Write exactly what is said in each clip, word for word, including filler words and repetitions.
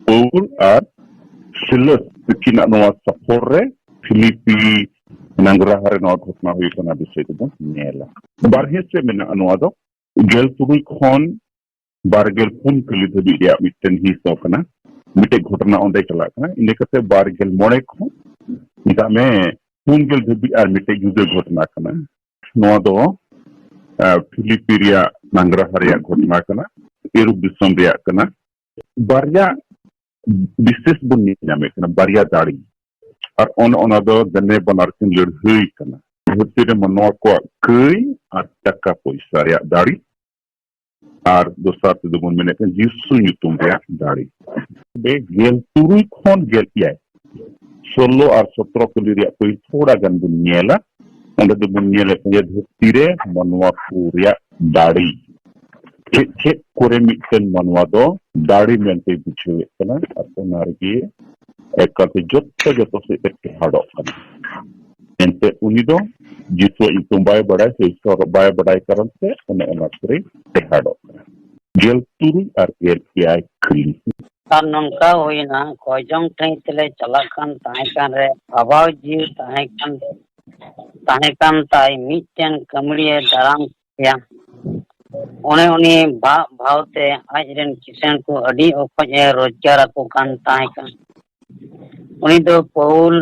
ᱯᱟᱹᱣᱩᱞ ᱟᱨ ᱥᱤᱞᱟᱥ ᱛᱟᱹᱠᱤᱱᱟᱜ ᱱᱚᱣᱟ ᱥᱚᱯᱷᱚᱨ ᱨᱮ ᱯᱷᱤᱞᱤᱯᱤ ᱱᱟᱝᱜᱽᱨᱟᱦᱟ ᱨᱮ ᱱᱚᱣᱟ ᱜᱷᱚᱴᱚᱱᱟ ᱦᱩᱭ ᱠᱟᱱᱟ ᱵᱤᱥᱚᱭ ᱛᱮᱵᱚᱱ ᱧᱮᱞᱟ᱾ ᱵᱟᱨᱦᱮ ᱥᱮᱫ ᱢᱮᱱᱟᱜᱼᱟ ᱱᱚᱣᱟ ᱫᱚ᱾ ᱜᱮᱞ ᱛᱩᱨᱩᱭ ᱠᱷᱚᱱ ᱵᱟᱨ ᱜᱮᱞ ᱯᱩᱱ ᱠᱟᱹᱞᱤ ᱫᱷᱟᱹᱵᱤᱡ ᱨᱮᱭᱟᱜ ᱢᱤᱫᱴᱮᱱ ᱦᱤᱸᱥ ᱠᱟᱱᱟ, ᱢᱤᱫᱴᱮᱡ ᱜᱷᱚᱴᱚᱱᱟ ᱚᱸᱰᱮ ᱪᱟᱞᱟᱜ ᱠᱟᱱᱟ᱾ ᱤᱱᱟᱹ ᱠᱟᱛᱮ ᱵᱟᱨ ᱜᱮᱞ ᱢᱚᱬᱮ ᱠᱷᱚᱱ, ᱢᱮᱛᱟᱜ ᱢᱮ, ᱯᱩᱱ ᱜᱮᱞ ᱫᱷᱟᱹᱵᱤᱡ ᱟᱨ ᱢᱤᱫᱴᱮᱡ ᱡᱩᱫᱟᱹ ᱜᱷᱚᱴᱚᱱᱟ ᱠᱟᱱᱟ᱾ ᱱᱚᱣᱟ ᱫᱚ, ᱟᱸ, ᱯᱷᱤᱞᱤᱯᱤ ᱨᱮᱭᱟᱜ ᱱᱟᱝᱜᱽᱨᱟᱦᱟ ᱨᱮᱭᱟᱜ ᱜᱷᱚᱴᱚᱱᱟ ᱠᱟᱱᱟ, ᱤᱨᱩᱯ ᱫᱤᱥᱚᱢ ᱨᱮᱭᱟᱜ ᱠᱟᱱᱟ᱾ ᱵᱟᱨᱭᱟ ᱵᱤᱥᱮᱥ ᱵᱚᱱ ᱧᱮᱞ ᱧᱟᱢᱮᱫ ᱠᱟᱱᱟ, ᱵᱟᱨᱭᱟ ᱫᱟᱲᱮ, ᱟᱨ ᱚᱱ ᱚᱱᱟ ᱫᱚ ᱫᱮᱱᱮ ᱵᱟᱱᱟᱨ ᱠᱤᱱ ᱞᱟᱹᱲᱦᱟᱹᱭ ᱠᱟᱱᱟ᱾ ᱫᱷᱟᱹᱨᱛᱤ ᱨᱮ ᱢᱟᱱᱣᱟ ᱠᱚᱣᱟᱜ ᱠᱟᱹᱭ ᱟᱨ ᱴᱟᱠᱟ ᱯᱚᱭᱥᱟ ᱨᱮᱭᱟᱜ ᱫᱟᱲᱮ, ᱟᱨ ᱫᱚᱥᱟᱨ ᱛᱮᱫᱚ ᱵᱚᱱ ᱢᱮᱱᱮᱫ ᱠᱟᱱ ᱡᱤᱥᱩ ᱧᱩᱛᱩᱢ ᱨᱮᱭᱟᱜ ᱫᱟᱲᱮ᱾ ᱛᱚᱵᱮ ᱜᱮᱞ ᱛᱩᱨᱩᱭ ᱠᱷᱚᱱ ᱜᱮᱞ ᱮᱭᱟᱭ, ᱥᱳᱞᱞᱳ ᱟᱨ ᱥᱚᱛᱨᱚ ᱠᱟᱹᱞᱤ ᱨᱮᱭᱟᱜ ᱠᱟᱹᱡ ᱛᱷᱚᱲᱟ ᱜᱟᱱ ᱵᱚᱱ ᱧᱮᱞᱟ᱾ ᱚᱸᱰᱮ ᱫᱚᱵᱚᱱ ᱧᱮᱞᱮᱫ ᱠᱟᱱ ᱡᱮ ᱫᱷᱟᱹᱨᱛᱤ ᱨᱮ ᱢᱟᱱᱣᱟ ᱠᱚ ᱨᱮᱭᱟᱜ ᱫᱟᱲᱮ, ᱪᱮᱫ ᱪᱮᱫ ᱠᱚᱨᱮ ᱢᱤᱫᱴᱮᱱ ᱢᱟᱱᱣᱟ ᱫᱚ ᱫᱟᱲᱮ ᱢᱮᱱᱛᱮ ᱵᱩᱡᱷᱟᱹᱣᱮᱫ ᱠᱟᱱᱟ, ᱟᱨ ᱚᱱᱟ ᱨᱮᱜᱮ ᱮᱠᱟᱞᱛᱮ ᱡᱚᱛᱚ, ᱡᱚᱛᱚ ᱥᱮᱫ ᱛᱮ ᱴᱮᱦᱟᱰᱚᱜ ᱠᱟᱱᱟ᱾ ᱮᱱᱛᱮ ᱩᱱᱤ ᱫᱚ ᱡᱤᱥᱩᱣᱟᱜ ᱧᱩᱛᱩᱢ ᱵᱟᱭ ᱵᱟᱲᱟᱭ ᱥᱮ ᱤᱥᱚᱨ ᱵᱟᱭ ᱵᱟᱲᱟᱭ ᱠᱟᱨᱚᱱ ᱛᱮ ᱚᱱᱮ ᱚᱱᱟ ᱠᱚᱨᱮ ᱴᱮᱦᱟᱰᱚᱜ ᱠᱟᱱᱟ᱾ ᱜᱮᱞ ᱛᱩᱨᱩᱭ ᱟᱨ ᱜᱮᱞ ᱮᱭᱟᱭ ᱠᱟᱹᱞᱤ᱾ ᱟᱨ ᱱᱚᱝᱠᱟ ᱦᱩᱭᱱᱟ, ᱠᱚᱭᱡᱚᱝ ᱴᱷᱮᱡ ᱛᱮᱞᱮ ᱪᱟᱞᱟᱜ ᱠᱟᱱ ᱛᱟᱦᱮᱸ ᱠᱟᱱ ᱨᱮ, ᱵᱟᱵᱟᱣ ᱡᱤᱣᱤ ᱛᱟᱦᱮᱸ ᱠᱟᱱ, ᱛᱟᱦᱮᱸ ᱠᱟᱱ ᱛᱟᱭ ᱢᱤᱫᱴᱮᱱ ᱠᱟᱹᱢᱲᱤᱭᱮ ᱫᱟᱨᱟᱢ ᱠᱮᱭᱟ᱾ ᱚᱱᱮ ᱩᱱᱤ ᱵᱷᱟᱜ ᱵᱷᱟᱣ ᱛᱮ ᱟᱡ ᱨᱮᱱ ᱠᱤᱥᱟᱹᱬ ᱠᱚ ᱟᱹᱰᱤ ᱚᱠᱚᱡ ᱮ ᱨᱳᱡᱽᱜᱟᱨ ᱟᱠᱚ ᱠᱟᱱ ᱛᱟᱦᱮᱸ ᱠᱟᱱᱟ᱾ ᱩᱱᱤ ᱫᱚ ᱯᱟᱹᱣᱩᱞ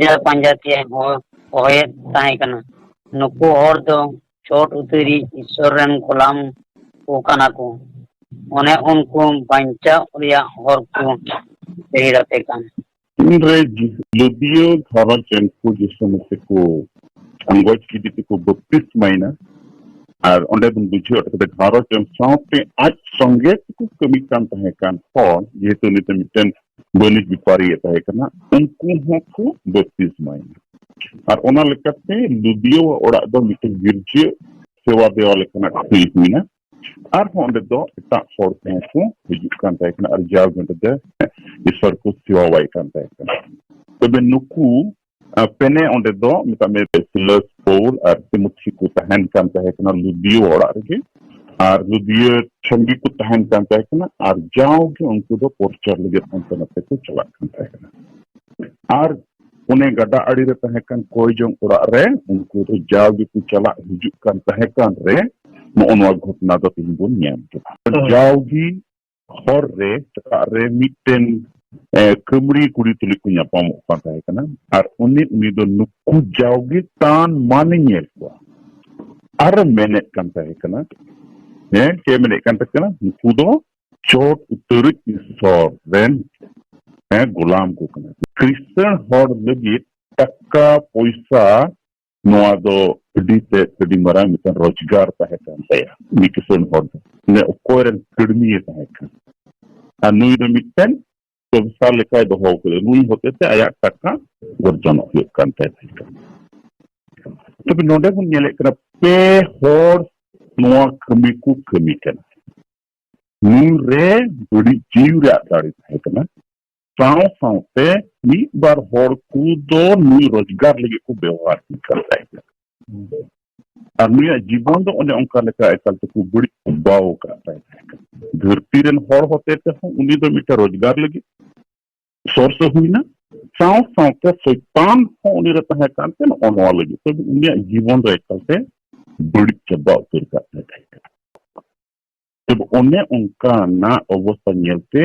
ᱡᱮᱞ ᱯᱟᱸᱡᱟ ᱛᱮ ᱦᱚ-, ᱦᱚᱦᱚᱭᱮᱫ ᱛᱟᱦᱮᱸ ᱠᱟᱱᱟ᱾ ᱱᱩᱠᱩ ᱦᱚᱲ ᱫᱚ ᱪᱷᱚᱴ ᱩᱛᱟᱹᱨᱤᱡ ᱤᱥᱥᱚᱨ ᱨᱮᱱ ᱜᱳᱞᱟᱢ ᱠᱚ ᱠᱟᱱᱟ ᱠᱚ᱾ ᱚᱱᱮ ᱩᱱᱠᱩ ᱵᱟᱧᱪᱟᱣ ᱨᱮᱭᱟᱜ ᱦᱚᱨ ᱠᱚ ᱞᱟᱹᱭ ᱟᱯᱮ ᱠᱟᱱ᱾ ᱩᱱᱨᱮ ᱞᱩᱫᱤᱭᱟᱹ ᱜᱷᱟᱨᱚᱸᱡᱽ ᱨᱮᱱ ᱠᱚ ᱡᱤᱥᱩ ᱢᱟᱹᱥᱤ ᱠᱚ ᱟᱸᱜᱚᱪ ᱠᱮᱫᱮ ᱛᱮᱠᱚ ᱵᱟᱯᱛᱤᱥᱢᱟᱭᱮᱱᱟ᱾ ᱟᱨ ᱚᱸᱰᱮ ᱵᱚᱱ ᱵᱩᱡᱷᱟᱹᱣ ᱚᱪᱚ ᱠᱮᱫᱟ, ᱜᱷᱟᱨᱚᱸᱡᱽ ᱨᱮᱱ ᱥᱟᱶᱛᱮ ᱟᱡ ᱥᱚᱸᱜᱮ ᱛᱮᱠᱚ ᱠᱟᱹᱢᱤ ᱠᱟᱱ ᱛᱟᱦᱮᱸ ᱠᱟᱱ ᱦᱚᱲ, ᱡᱮᱦᱮᱛᱩ ᱩᱱᱤ ᱫᱚ ᱢᱤᱫᱴᱮᱱ ᱵᱟᱹᱱᱤᱡ ᱵᱮᱯᱟᱨᱤᱭᱮ ᱛᱟᱦᱮᱸ ᱠᱟᱱᱟ, ᱩᱱᱠᱩ ᱦᱚᱸᱠᱚ ᱵᱟᱯᱛᱤᱥᱢᱟᱭᱮᱱᱟ᱾ ᱟᱨ ᱚᱱᱟ ᱞᱮᱠᱟᱛᱮ ᱞᱩᱫᱤᱭᱟᱹᱣᱟᱜ ᱚᱲᱟᱜ ᱫᱚ ᱢᱤᱫᱴᱮᱱ ᱜᱤᱨᱡᱟᱹ ᱥᱮᱣᱟ ᱫᱮᱣᱟ ᱞᱮᱠᱟᱱᱟᱜ ᱴᱷᱟᱹᱭ ᱦᱩᱭᱱᱟ᱾ ᱟᱨᱦᱚᱸ ᱚᱸᱰᱮ ᱫᱚ ᱮᱴᱟᱜ ᱦᱚᱲ ᱠᱚᱦᱚᱸ ᱠᱚ ᱦᱤᱡᱩᱜ ᱠᱟᱱ ᱛᱟᱦᱮᱸ ᱠᱟᱱᱟ ᱟᱨ ᱡᱟᱣ ᱜᱮ ᱚᱸᱰᱮ ᱫᱚ ᱤᱥᱚᱨ ᱠᱚ ᱥᱮᱣᱟᱣᱟᱭ ᱠᱟᱱ ᱛᱟᱦᱮᱸ ᱠᱟᱱᱟ᱾ ᱛᱚᱵᱮ ᱱᱩᱠᱩ, ᱟ, ᱯᱮᱱᱮ ᱚᱸᱰᱮ ᱫᱚ ᱢᱮᱛᱟᱜ ᱢᱮ ᱥᱤᱞᱟᱥ, ᱯᱟᱹᱣᱩᱞ ᱟᱨ ᱛᱤᱢᱚᱛᱷᱤ ᱠᱚ ᱛᱟᱦᱮᱱ ᱠᱟᱱ ᱛᱟᱦᱮᱸ ᱠᱟᱱᱟ ᱞᱩᱫᱤᱭᱚ ᱚᱲᱟᱜ ᱨᱮᱜᱮ᱾ ᱟᱨ ᱞᱩᱫᱤᱭᱟᱹ ᱥᱚᱝᱜᱮ ᱠᱚ ᱛᱟᱦᱮᱱ ᱠᱟᱱ ᱛᱟᱦᱮᱸ ᱠᱟᱱᱟ, ᱟᱨ ᱡᱟᱣᱜᱮ ᱩᱱᱠᱩ ᱫᱚ ᱯᱨᱚᱪᱟᱨ ᱞᱟᱹᱜᱤᱫ ᱦᱟᱱᱛᱮ ᱱᱟᱛᱮ ᱠᱚ ᱪᱟᱞᱟᱜ ᱠᱟᱱ ᱛᱟᱦᱮᱸ ᱠᱟᱱᱟ᱾ ᱟᱨ ᱚᱱᱮ ᱜᱟᱰᱟ ᱟᱲᱮ ᱨᱮ ᱛᱟᱦᱮᱸ ᱠᱟᱱ ᱠᱚᱭ ᱡᱚᱝ ᱚᱲᱟᱜ ᱨᱮ ᱩᱱᱠᱩ ᱫᱚ ᱡᱟᱣ ᱜᱮᱠᱚ ᱪᱟᱞᱟᱜ ᱦᱤᱡᱩᱜ ᱠᱟᱱ ᱛᱟᱦᱮᱸ ᱠᱟᱱ ᱨᱮ ᱱᱚᱜᱼᱚ ᱱᱚᱣᱟ ᱜᱷᱚᱴᱚᱱᱟ ᱫᱚ ᱛᱮᱦᱮᱧ ᱵᱚᱱ ᱧᱮᱞ ᱠᱮᱫᱟ᱾ ᱦᱳᱭ᱾ ᱡᱟᱣᱜᱮ ᱦᱚᱨ ᱨᱮ, ᱥᱮᱛᱟᱜ ᱨᱮ ᱢᱤᱫᱴᱮᱱ, ᱮ, ᱠᱟᱹᱢᱲᱤ ᱠᱩᱲᱤ ᱛᱩᱞᱩᱡ ᱠᱚ ᱧᱟᱯᱟᱢᱚᱜ ᱠᱟᱱ ᱛᱟᱦᱮᱸ ᱠᱟᱱᱟ, ᱟᱨ ᱩᱱᱤ, ᱩᱱᱤ ᱫᱚ ᱱᱩᱠᱩ ᱡᱟᱣᱜᱮ ᱛᱟᱱ ᱢᱟᱱᱮ ᱧᱮᱞ ᱠᱚᱣᱟ ᱟᱨ ᱢᱮᱱᱮᱫ ᱠᱟᱱ ᱛᱟᱦᱮᱸ ᱠᱟᱱᱟ, ᱦᱮᱸ, ᱪᱮᱫ ᱮ ᱢᱮᱱᱮᱫ ᱠᱟᱱ ᱛᱟᱦᱮᱸ ᱠᱟᱱᱟ, ᱱᱩᱠᱩ ᱫᱚ ᱪᱚᱴ ᱩᱛᱟᱹᱨᱤᱡ ᱤᱥᱚᱨ ᱨᱮᱱ, ᱦᱮᱸ, ᱜᱳᱞᱟᱢ ᱠᱚ ᱠᱟᱱᱟ᱾ ᱠᱨᱤᱥᱪᱟᱱ ᱦᱚᱲ ᱞᱟᱹᱜᱤᱫ ᱴᱟᱠᱟ ᱯᱚᱭᱥᱟ ᱱᱚᱣᱟ ᱫᱚ ᱟᱹᱰᱤ ᱛᱮᱫ, ᱟᱹᱰᱤ ᱢᱟᱨᱟᱝ ᱢᱤᱫᱴᱟᱝ ᱨᱳᱡᱽᱜᱟᱨ ᱛᱟᱦᱮᱸ ᱠᱟᱱ ᱛᱟᱭᱟ᱾ ᱩᱱᱤ ᱠᱤᱥᱟᱹᱬ ᱦᱚᱲ ᱫᱚ, ᱢᱟᱱᱮ, ᱚᱠᱚᱭ ᱨᱮᱱ ᱠᱟᱹᱲᱢᱤᱭᱮ ᱛᱟᱦᱮᱸ ᱠᱟᱱ, ᱟᱨ ᱱᱩᱭ ᱫᱚ ᱢᱤᱫᱴᱮᱱ ᱵᱮᱵᱽᱥᱟ ᱞᱮᱠᱟᱭ ᱫᱚᱦᱚ ᱠᱟᱫᱟ᱾ ᱱᱩᱭ ᱦᱚᱛᱮ ᱛᱮ ᱟᱭᱟᱜ ᱴᱟᱠᱟ ᱚᱨᱡᱚᱱᱚᱜ ᱦᱩᱭᱩᱜ ᱠᱟᱱ ᱛᱟᱭᱟ ᱛᱟᱦᱮᱸ ᱠᱟᱱᱟ᱾ ᱛᱚᱵᱮ ᱱᱚᱰᱮ ᱵᱚᱱ ᱧᱮᱞᱮᱫ ᱠᱟᱱᱟ, ᱯᱮ ᱦᱚᱲ ᱱᱚᱣᱟ ᱠᱟᱹᱢᱤ ᱠᱚ ᱠᱟᱹᱢᱤ ᱠᱟᱱᱟ᱾ ᱱᱩᱭ ᱨᱮ ᱵᱟᱹᱲᱤᱡ ᱡᱤᱣᱤ ᱨᱮᱭᱟᱜ ᱫᱟᱲᱮ ᱛᱟᱦᱮᱸ ᱠᱟᱱᱟ᱾ ᱥᱟᱶ ᱥᱟᱶᱛᱮ ᱢᱤᱫ ᱵᱟᱨ ᱦᱚᱲ ᱠᱚ ᱫᱚ ᱱᱩᱭ ᱨᱳᱡᱽᱜᱟᱨ ᱞᱟᱹᱜᱤᱫ ᱠᱚ ᱵᱮᱣᱦᱟᱨ ᱠᱟᱱ ᱛᱟᱦᱮᱸ ᱠᱟᱱᱟ᱾ ᱟᱨ ᱱᱩᱭᱟᱜ ᱡᱤᱵᱚᱱ ᱫᱚ ᱚᱱᱮ ᱚᱱᱠᱟ ᱞᱮᱠᱟ ᱮᱠᱟᱞ ᱛᱮᱠᱚ ᱵᱟᱹᱲᱤᱡ ᱪᱟᱵᱟᱣ ᱟᱠᱟᱫ ᱛᱟᱭ ᱛᱟᱦᱮᱸ ᱠᱟᱱᱟ᱾ ᱫᱷᱟᱹᱨᱛᱤ ᱨᱮᱱ ᱦᱚᱲ ᱦᱚᱛᱮ ᱛᱮᱦᱚᱸ ᱩᱱᱤ ᱫᱚ ᱢᱤᱫᱴᱮᱱ ᱨᱳᱡᱽᱜᱟᱨ ᱞᱟᱹᱜᱤᱫ ᱥᱳᱨᱥ ᱮ ᱦᱩᱭᱱᱟ, ᱥᱟᱶ ᱥᱟᱶᱛᱮ ᱥᱚᱭᱛᱟᱱ ᱦᱚᱸ ᱩᱱᱤ ᱨᱮ ᱛᱟᱦᱮᱸ ᱠᱟᱱᱛᱮ ᱱᱚᱜᱼᱚ ᱱᱚᱣᱟ ᱞᱟᱹᱜᱤᱫ ᱛᱮ ᱩᱱᱤᱭᱟᱜ ᱡᱤᱵᱚᱱ ᱫᱚ ᱮᱠᱟᱞ ᱛᱮ ᱵᱟᱹᱲᱤᱡ ᱪᱟᱵᱟ ᱩᱛᱟᱹᱨ ᱠᱟᱜ ᱛᱟᱭ ᱛᱟᱦᱮᱸ ᱠᱟᱱᱟ᱾ ᱛᱚᱵᱮ ᱚᱱᱮ ᱚᱱᱠᱟᱱᱟᱜ ᱚᱵᱚᱥᱛᱟ ᱧᱮᱞᱛᱮ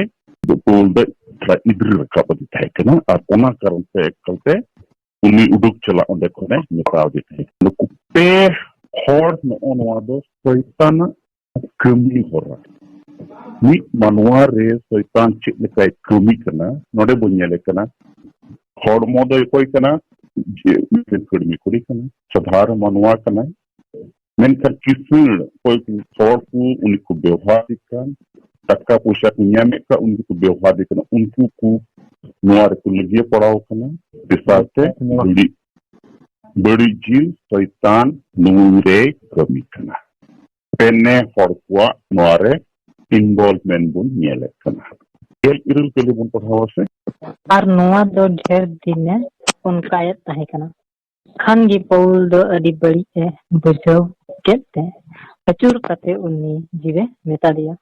ᱯᱟᱹᱣᱩᱞ ᱫᱚ ᱛᱷᱚᱲᱟ ᱤᱫᱽᱨᱟᱹ ᱨᱟᱠᱟᱵ ᱟᱫᱮ ᱛᱟᱦᱮᱸ ᱠᱟᱱᱟ, ᱟᱨ ᱚᱱᱟ ᱠᱟᱨᱚᱱ ᱛᱮ ᱮᱠᱟᱞ ᱛᱮ ᱩᱱᱤ ᱩᱰᱩᱠ ᱪᱟᱞᱟᱜ ᱚᱸᱰᱮ ᱠᱷᱚᱱᱮ ᱢᱮᱛᱟᱣ ᱫᱮ ᱛᱟᱦᱮᱸ ᱠᱟᱱᱟ᱾ ᱱᱩᱠᱩ ᱯᱮ ᱦᱚᱲ ᱱᱚᱜᱼᱚ ᱱᱚᱣᱟ ᱫᱚ ᱥᱚᱭᱛᱟᱱᱟᱜ ᱠᱟᱹᱢᱤ ᱦᱚᱨᱟ᱾ ᱢᱤᱫ ᱢᱟᱱᱣᱟ ᱨᱮ ᱥᱚᱭᱛᱟᱱ ᱪᱮᱫ ᱞᱮᱠᱟᱭ ᱠᱟᱹᱢᱤ ᱠᱟᱱᱟ, ᱱᱚᱰᱮ ᱵᱚᱱ ᱧᱮᱞᱮ ᱠᱟᱱᱟ᱾ ᱦᱚᱲᱢᱚ ᱫᱚᱭ ᱚᱠᱚᱭ ᱠᱟᱱᱟ? ᱡᱮ ᱢᱤᱫᱴᱮᱱ ᱠᱟᱹᱲᱢᱤ ᱠᱩᱲᱤ ᱠᱟᱱᱟ, ᱥᱟᱫᱷᱟᱨᱚᱱ ᱢᱟᱱᱣᱟ ᱠᱟᱱᱟᱭ᱾ ᱢᱮᱱᱠᱷᱟᱱ ᱠᱤᱥᱟᱹᱬ ᱚᱠᱚᱭ ᱠᱚ ᱦᱚᱲ ᱠᱚ ᱩᱱᱤ ᱠᱚ ᱵᱮᱣᱦᱟᱨᱮ ᱠᱟᱱ, ᱴᱟᱠᱟ ᱯᱚᱭᱥᱟ ᱠᱚ ᱧᱟᱢᱮᱫ ᱠᱟᱱ, ᱩᱱᱠᱩ ᱠᱚ ᱵᱮᱣᱦᱟᱨᱮ ᱠᱟᱱᱟ, ᱩᱱᱠᱩ ᱠᱚ ᱱᱚᱣᱟ ᱨᱮᱠᱚ ᱞᱟᱹᱜᱤᱭᱟᱹ ᱯᱟᱲᱟᱣ ᱠᱟᱱᱟ᱾ ᱛᱮᱥᱟᱨ ᱛᱮ ᱵᱟᱹᱲᱤᱡ, ᱵᱟᱹᱲᱤᱡ ᱡᱤᱱ ᱥᱚᱭᱛᱟᱱ ᱱᱩᱭ ᱨᱮᱭ ᱠᱟᱹᱢᱤ ᱠᱟᱱᱟ᱾ ᱯᱮᱱᱮ ᱦᱚᱲ ᱠᱚᱣᱟᱜ ᱱᱚᱣᱟ ᱨᱮ ᱤᱱᱵᱚᱞᱵᱷᱢᱮᱱᱴ ᱵᱚᱱ ᱧᱮᱞᱮᱫ ᱠᱟᱱᱟ᱾ ᱜᱮᱞ ᱤᱨᱟᱹᱞ ᱠᱟᱹᱞᱤ ᱵᱚᱱ ᱯᱟᱲᱦᱟᱣᱟ ᱥᱮ? ᱟᱨ ᱱᱚᱣᱟ ᱫᱚ ᱰᱷᱮᱨ ᱫᱤᱱᱮ ᱚᱱᱠᱟᱭᱮᱫ ᱛᱟᱦᱮᱸ ᱠᱟᱱᱟ᱾ ᱠᱷᱟᱱ ᱜᱮ ᱯᱟᱹᱣᱩᱞ ᱫᱚ ᱟᱹᱰᱤ ᱵᱟᱹᱲᱤᱡ ᱮ ᱵᱩᱡᱷᱟᱹᱣ ᱠᱮᱫ ᱛᱮ ᱟᱹᱪᱩᱨ ᱠᱟᱛᱮ ᱩᱱᱤ ᱡᱤᱣᱮ ᱢᱮᱛᱟ ᱫᱮᱭᱟ,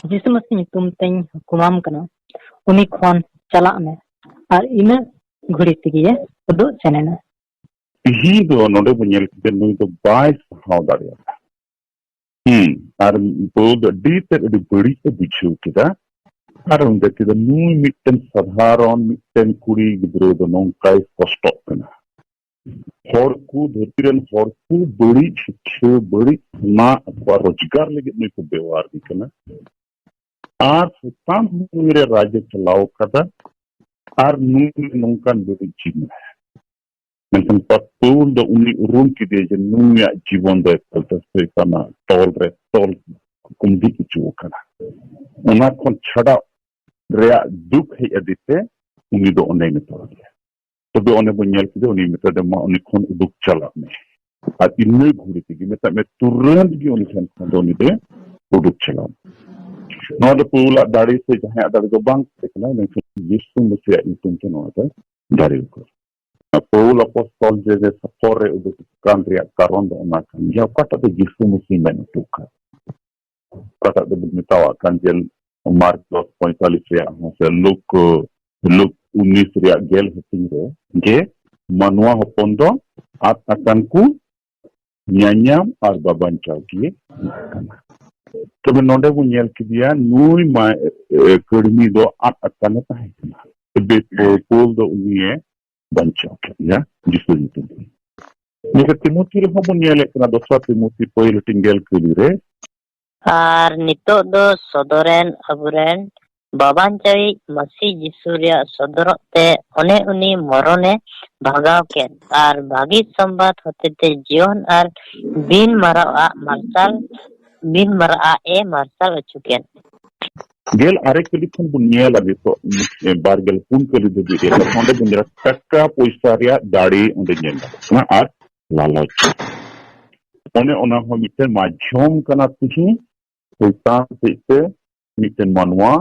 "ᱡᱤᱥᱩ ᱢᱟᱹᱥᱤ ᱧᱩᱛᱩᱢ ᱛᱮᱧ ᱦᱩᱠᱩᱢᱟᱢ ᱠᱟᱱᱟ, ᱩᱱᱤ ᱠᱷᱚᱱ ᱪᱟᱞᱟᱜ ᱢᱮ᱾" ᱟᱨ ᱤᱱᱟᱹ ᱜᱷᱩᱲᱤ ᱛᱮᱜᱮ ᱩᱫᱩᱜ ᱥᱮᱱ ᱮᱱᱟ᱾ ᱛᱤᱦᱤᱧ ᱫᱚ ᱱᱚᱰᱮ ᱵᱚᱱ ᱧᱮᱞ ᱠᱮᱫᱟ, ᱱᱩᱭ ᱫᱚ ᱵᱟᱭ ᱥᱟᱦᱟᱣ ᱫᱟᱲᱮᱭᱟᱫᱟ᱾ ᱦᱩᱸ, ᱟᱨ ᱯᱟᱹᱣᱩᱞ ᱫᱚ ᱟᱹᱰᱤ ᱛᱮᱫ ᱟᱹᱰᱤ ᱵᱟᱹᱲᱤᱡ ᱮ ᱵᱩᱡᱷᱟᱹᱣ ᱠᱮᱫᱟ᱾ ᱟᱨ ᱚᱸᱰᱮ ᱠᱮᱫᱟ, ᱱᱩᱭ ᱢᱤᱫᱴᱮᱱ ᱥᱟᱫᱷᱟᱨᱚᱱ ᱢᱤᱫᱴᱮᱱ ᱠᱩᱲᱤ ᱜᱤᱫᱽᱨᱟᱹ ᱫᱚ ᱱᱚᱝᱠᱟᱭ ᱠᱚᱥᱴᱚᱜ ᱠᱟᱱᱟ᱾ ᱦᱚᱲ ᱠᱚ, ᱫᱷᱟᱹᱨᱛᱤ ᱨᱮᱱ ᱦᱚᱲ ᱠᱚ ᱵᱟᱹᱲᱤᱡ ᱥᱤᱠᱷᱟᱹ, ᱵᱟᱹᱲᱤᱡ ᱥᱚᱱᱟ ᱟᱠᱚᱣᱟᱜ ᱨᱳᱡᱽᱜᱟᱨ ᱞᱟᱹᱜᱤᱫ ᱱᱩᱭ ᱠᱚ ᱵᱮᱣᱦᱟᱨ ᱮ ᱠᱟᱱᱟ᱾ ᱟᱨ ᱥᱟᱛᱟᱢ ᱱᱩᱭ ᱨᱮ ᱨᱟᱡᱽ ᱮ ᱪᱟᱞᱟᱣ ᱠᱟᱫᱟ᱾ ᱟᱨ ᱱᱩᱭ ᱱᱚᱝᱠᱟᱱ ᱵᱟᱹᱲᱤᱡ ᱡᱤᱱᱤᱥ, ᱢᱮᱱᱠᱷᱟᱱ ᱯᱟᱹᱣᱩᱞ ᱫᱚ ᱩᱱᱤ ᱩᱨᱩᱢ ᱠᱮᱫᱮᱭᱟ ᱡᱮ ᱱᱩᱭᱟᱜ ᱡᱤᱵᱚᱱ ᱫᱚ ᱮᱠᱟᱞ ᱛᱮ ᱥᱚᱭᱛᱟᱱᱟᱜ ᱛᱚᱞ ᱨᱮ ᱛᱚᱞ ᱠᱩᱢᱵᱤ ᱦᱚᱪᱚ ᱟᱠᱟᱱᱟ᱾ ᱚᱱᱟ ᱠᱷᱚᱱ ᱪᱷᱟᱰᱟᱣ ᱨᱮᱭᱟᱜ ᱫᱩᱠ ᱦᱮᱡ ᱟᱫᱮ ᱛᱮ ᱩᱱᱤ ᱫᱚ ᱚᱸᱰᱮᱭ ᱢᱮᱛᱟ ᱫᱮᱭᱟ᱾ ᱛᱚᱵᱮ ᱚᱱᱮ ᱵᱚᱱ ᱧᱮᱞ ᱠᱮᱫᱟ, ᱩᱱᱤ ᱢᱮᱛᱟ ᱫᱮᱭᱟ, "ᱢᱟ ᱩᱱᱤ ᱠᱷᱚᱱ ᱩᱰᱩᱠ ᱪᱟᱞᱟᱜ ᱢᱮ᱾" ᱟᱨ ᱤᱱᱟᱹ ᱜᱷᱩᱲᱤ ᱛᱮᱜᱮ, ᱢᱮᱛᱟᱜ ᱢᱮ, ᱛᱩᱨᱟᱹᱱᱛ ᱜᱮ ᱩᱱᱤ ᱴᱷᱮᱱ ᱠᱷᱚᱱ ᱫᱚ ᱩᱱᱤ ᱫᱚᱭ ᱩᱰᱩᱠ ᱪᱟᱞᱟᱣ ᱮᱱᱟ᱾ ᱱᱚᱣᱟ ᱫᱚ ᱯᱟᱹᱣᱩᱞᱟᱜ ᱫᱟᱲᱮ ᱥᱮ ᱡᱟᱦᱟᱸᱭᱟᱜ ᱫᱟᱲᱮ ᱫᱚ ᱵᱟᱝ ᱛᱟᱦᱮᱸ ᱠᱟᱱᱟ, ᱢᱮᱱᱠᱷᱟᱱ ᱡᱤᱥᱩ ᱢᱟᱹᱥᱤᱭᱟᱜ ᱧᱩᱛᱩᱢ ᱛᱮ ᱱᱚᱣᱟ ᱫᱚ ᱫᱟᱲᱮ ᱟᱠᱟᱫᱟ᱾ ᱯᱟᱹᱣᱩᱞ ᱟᱯᱚᱥᱛᱚᱞ ᱡᱮ, ᱡᱮ ᱥᱚᱯᱷᱚᱨ ᱨᱮ ᱩᱰᱩᱠ ᱟᱠᱟᱱ ᱨᱮᱭᱟᱜ ᱠᱟᱨᱚᱱ ᱫᱚ ᱚᱱᱟ ᱠᱟᱱ ᱜᱮᱭᱟ, ᱚᱠᱟᱴᱟᱜ ᱫᱚ ᱡᱤᱥᱩ ᱢᱟᱹᱥᱤ ᱢᱮᱱ ᱦᱚᱴᱚ ᱟᱠᱟᱫ, ᱚᱠᱟᱴᱟᱜ ᱫᱚᱵᱚᱱ ᱢᱮᱛᱟᱣᱟᱜ ᱠᱟᱱ ᱡᱮ ᱢᱟᱨᱠ ᱫᱚᱥ ᱯᱚᱸᱭᱛᱟᱞᱤᱥ ᱨᱮᱭᱟᱜ ᱦᱚᱸ, ᱥᱮ ᱞᱩᱠ, ᱞᱩᱠ ᱩᱱᱤᱥ ᱨᱮᱭᱟᱜ ᱜᱮᱞ ᱦᱟᱹᱴᱤᱧ ᱨᱮ, ᱡᱮ ᱢᱟᱱᱣᱟ ᱦᱚᱯᱚᱱ ᱫᱚ ᱟᱫ ᱟᱠᱟᱱ ᱠᱚ ᱧᱟᱧᱟᱢ ᱟᱨ ᱵᱟᱵᱟᱧᱪᱟᱣ ᱜᱮ ᱦᱩᱭᱩᱜ ᱠᱟᱱᱟ᱾ ᱛᱚᱵᱮ ᱱᱚᱰᱮ ᱵᱚᱱ ᱧᱮᱞ ᱠᱮᱫᱮᱭᱟ, ᱱᱩᱭ ᱢᱟ, ᱮ, ᱠᱟᱹᱲᱢᱤ ᱫᱚ ᱟᱫ ᱟᱠᱟᱱᱮ ᱛᱟᱦᱮᱸ ᱠᱟᱱᱟ, ᱛᱚᱵᱮ ᱯᱟᱹᱣᱩᱞ ᱫᱚ ᱩᱱᱤᱭᱮ ᱵᱟᱧᱪᱟᱣ ᱠᱮᱫᱮᱭᱟ ᱡᱤᱥᱩ ᱧᱩᱛᱩᱢ ᱛᱮ᱾ ᱱᱤᱭᱟᱹ ᱛᱤᱢᱳᱛᱷᱤ ᱨᱮᱦᱚᱸ ᱵᱚᱱ ᱧᱮᱞᱮᱫ ᱠᱟᱱᱟ, ᱫᱚᱥᱨᱟ ᱛᱤᱢᱳᱛᱷᱤ ᱯᱟᱹᱦᱤᱞ ᱦᱟᱹᱴᱤᱧ ᱜᱮᱞ ᱠᱟᱹᱞᱤ ᱨᱮ, ᱟᱨ ᱱᱤᱛᱚᱜ ᱫᱚ ᱥᱚᱫᱚᱨᱮᱱ ᱟᱵᱚᱨᱮᱱ ᱵᱟᱵᱟᱧᱪᱟᱣᱤᱡ ᱢᱟᱹᱥᱤ ᱡᱤᱥᱩ ᱨᱮᱭᱟᱜ ᱥᱚᱫᱚᱨᱚᱜ ᱛᱮ ᱚᱱᱮ ᱩᱱᱤ ᱢᱚᱨᱚᱱᱮ ᱵᱷᱟᱜᱟᱣ ᱠᱮᱫ, ᱟᱨ ᱵᱷᱟᱹᱜᱤ ᱥᱚᱢᱵᱟᱫ ᱦᱚᱛᱮᱛᱮ ᱡᱤᱭᱚᱱ ᱟᱨ ᱵᱤᱱ ᱢᱟᱨᱟᱣᱟᱜ ᱢᱟᱨᱥᱟᱞ, ᱵᱤᱱ ᱢᱟᱨᱟᱜ ᱮ ᱢᱟᱨᱥᱟᱞ ᱦᱚᱪᱚ ᱠᱮᱫ᱾ ᱜᱮᱞ ᱟᱨᱮ ᱠᱟᱹᱞᱤ ᱠᱷᱚᱱ ᱵᱚᱱ ᱧᱮᱞᱟ ᱱᱤᱛᱚᱜ, ᱮ, ᱵᱟᱨ ᱜᱮᱞ ᱯᱩᱱ ᱠᱟᱹᱞᱤ ᱫᱷᱟᱹᱵᱤᱡ ᱨᱮ, ᱚᱸᱰᱮ ᱵᱚᱱ ᱧᱮᱞᱟ ᱴᱟᱠᱟ ᱯᱚᱭᱥᱟ ᱨᱮᱭᱟᱜ ᱫᱟᱲᱮ ᱚᱸᱰᱮ ᱧᱮᱞ ᱧᱟᱢᱚᱜ ᱠᱟᱱᱟ ᱟᱨ ᱞᱟᱞᱚᱪ᱾ ᱚᱱᱮ ᱚᱱᱟ ᱦᱚᱸ ᱢᱤᱫᱴᱮᱱ ᱢᱟᱫᱽᱫᱷᱚᱢ ᱠᱟᱱᱟ ᱛᱤᱦᱤᱧ ᱥᱚᱭᱛᱟᱱ ᱥᱮᱫ ᱛᱮ ᱢᱤᱫᱴᱮᱱ ᱢᱟᱱᱣᱟ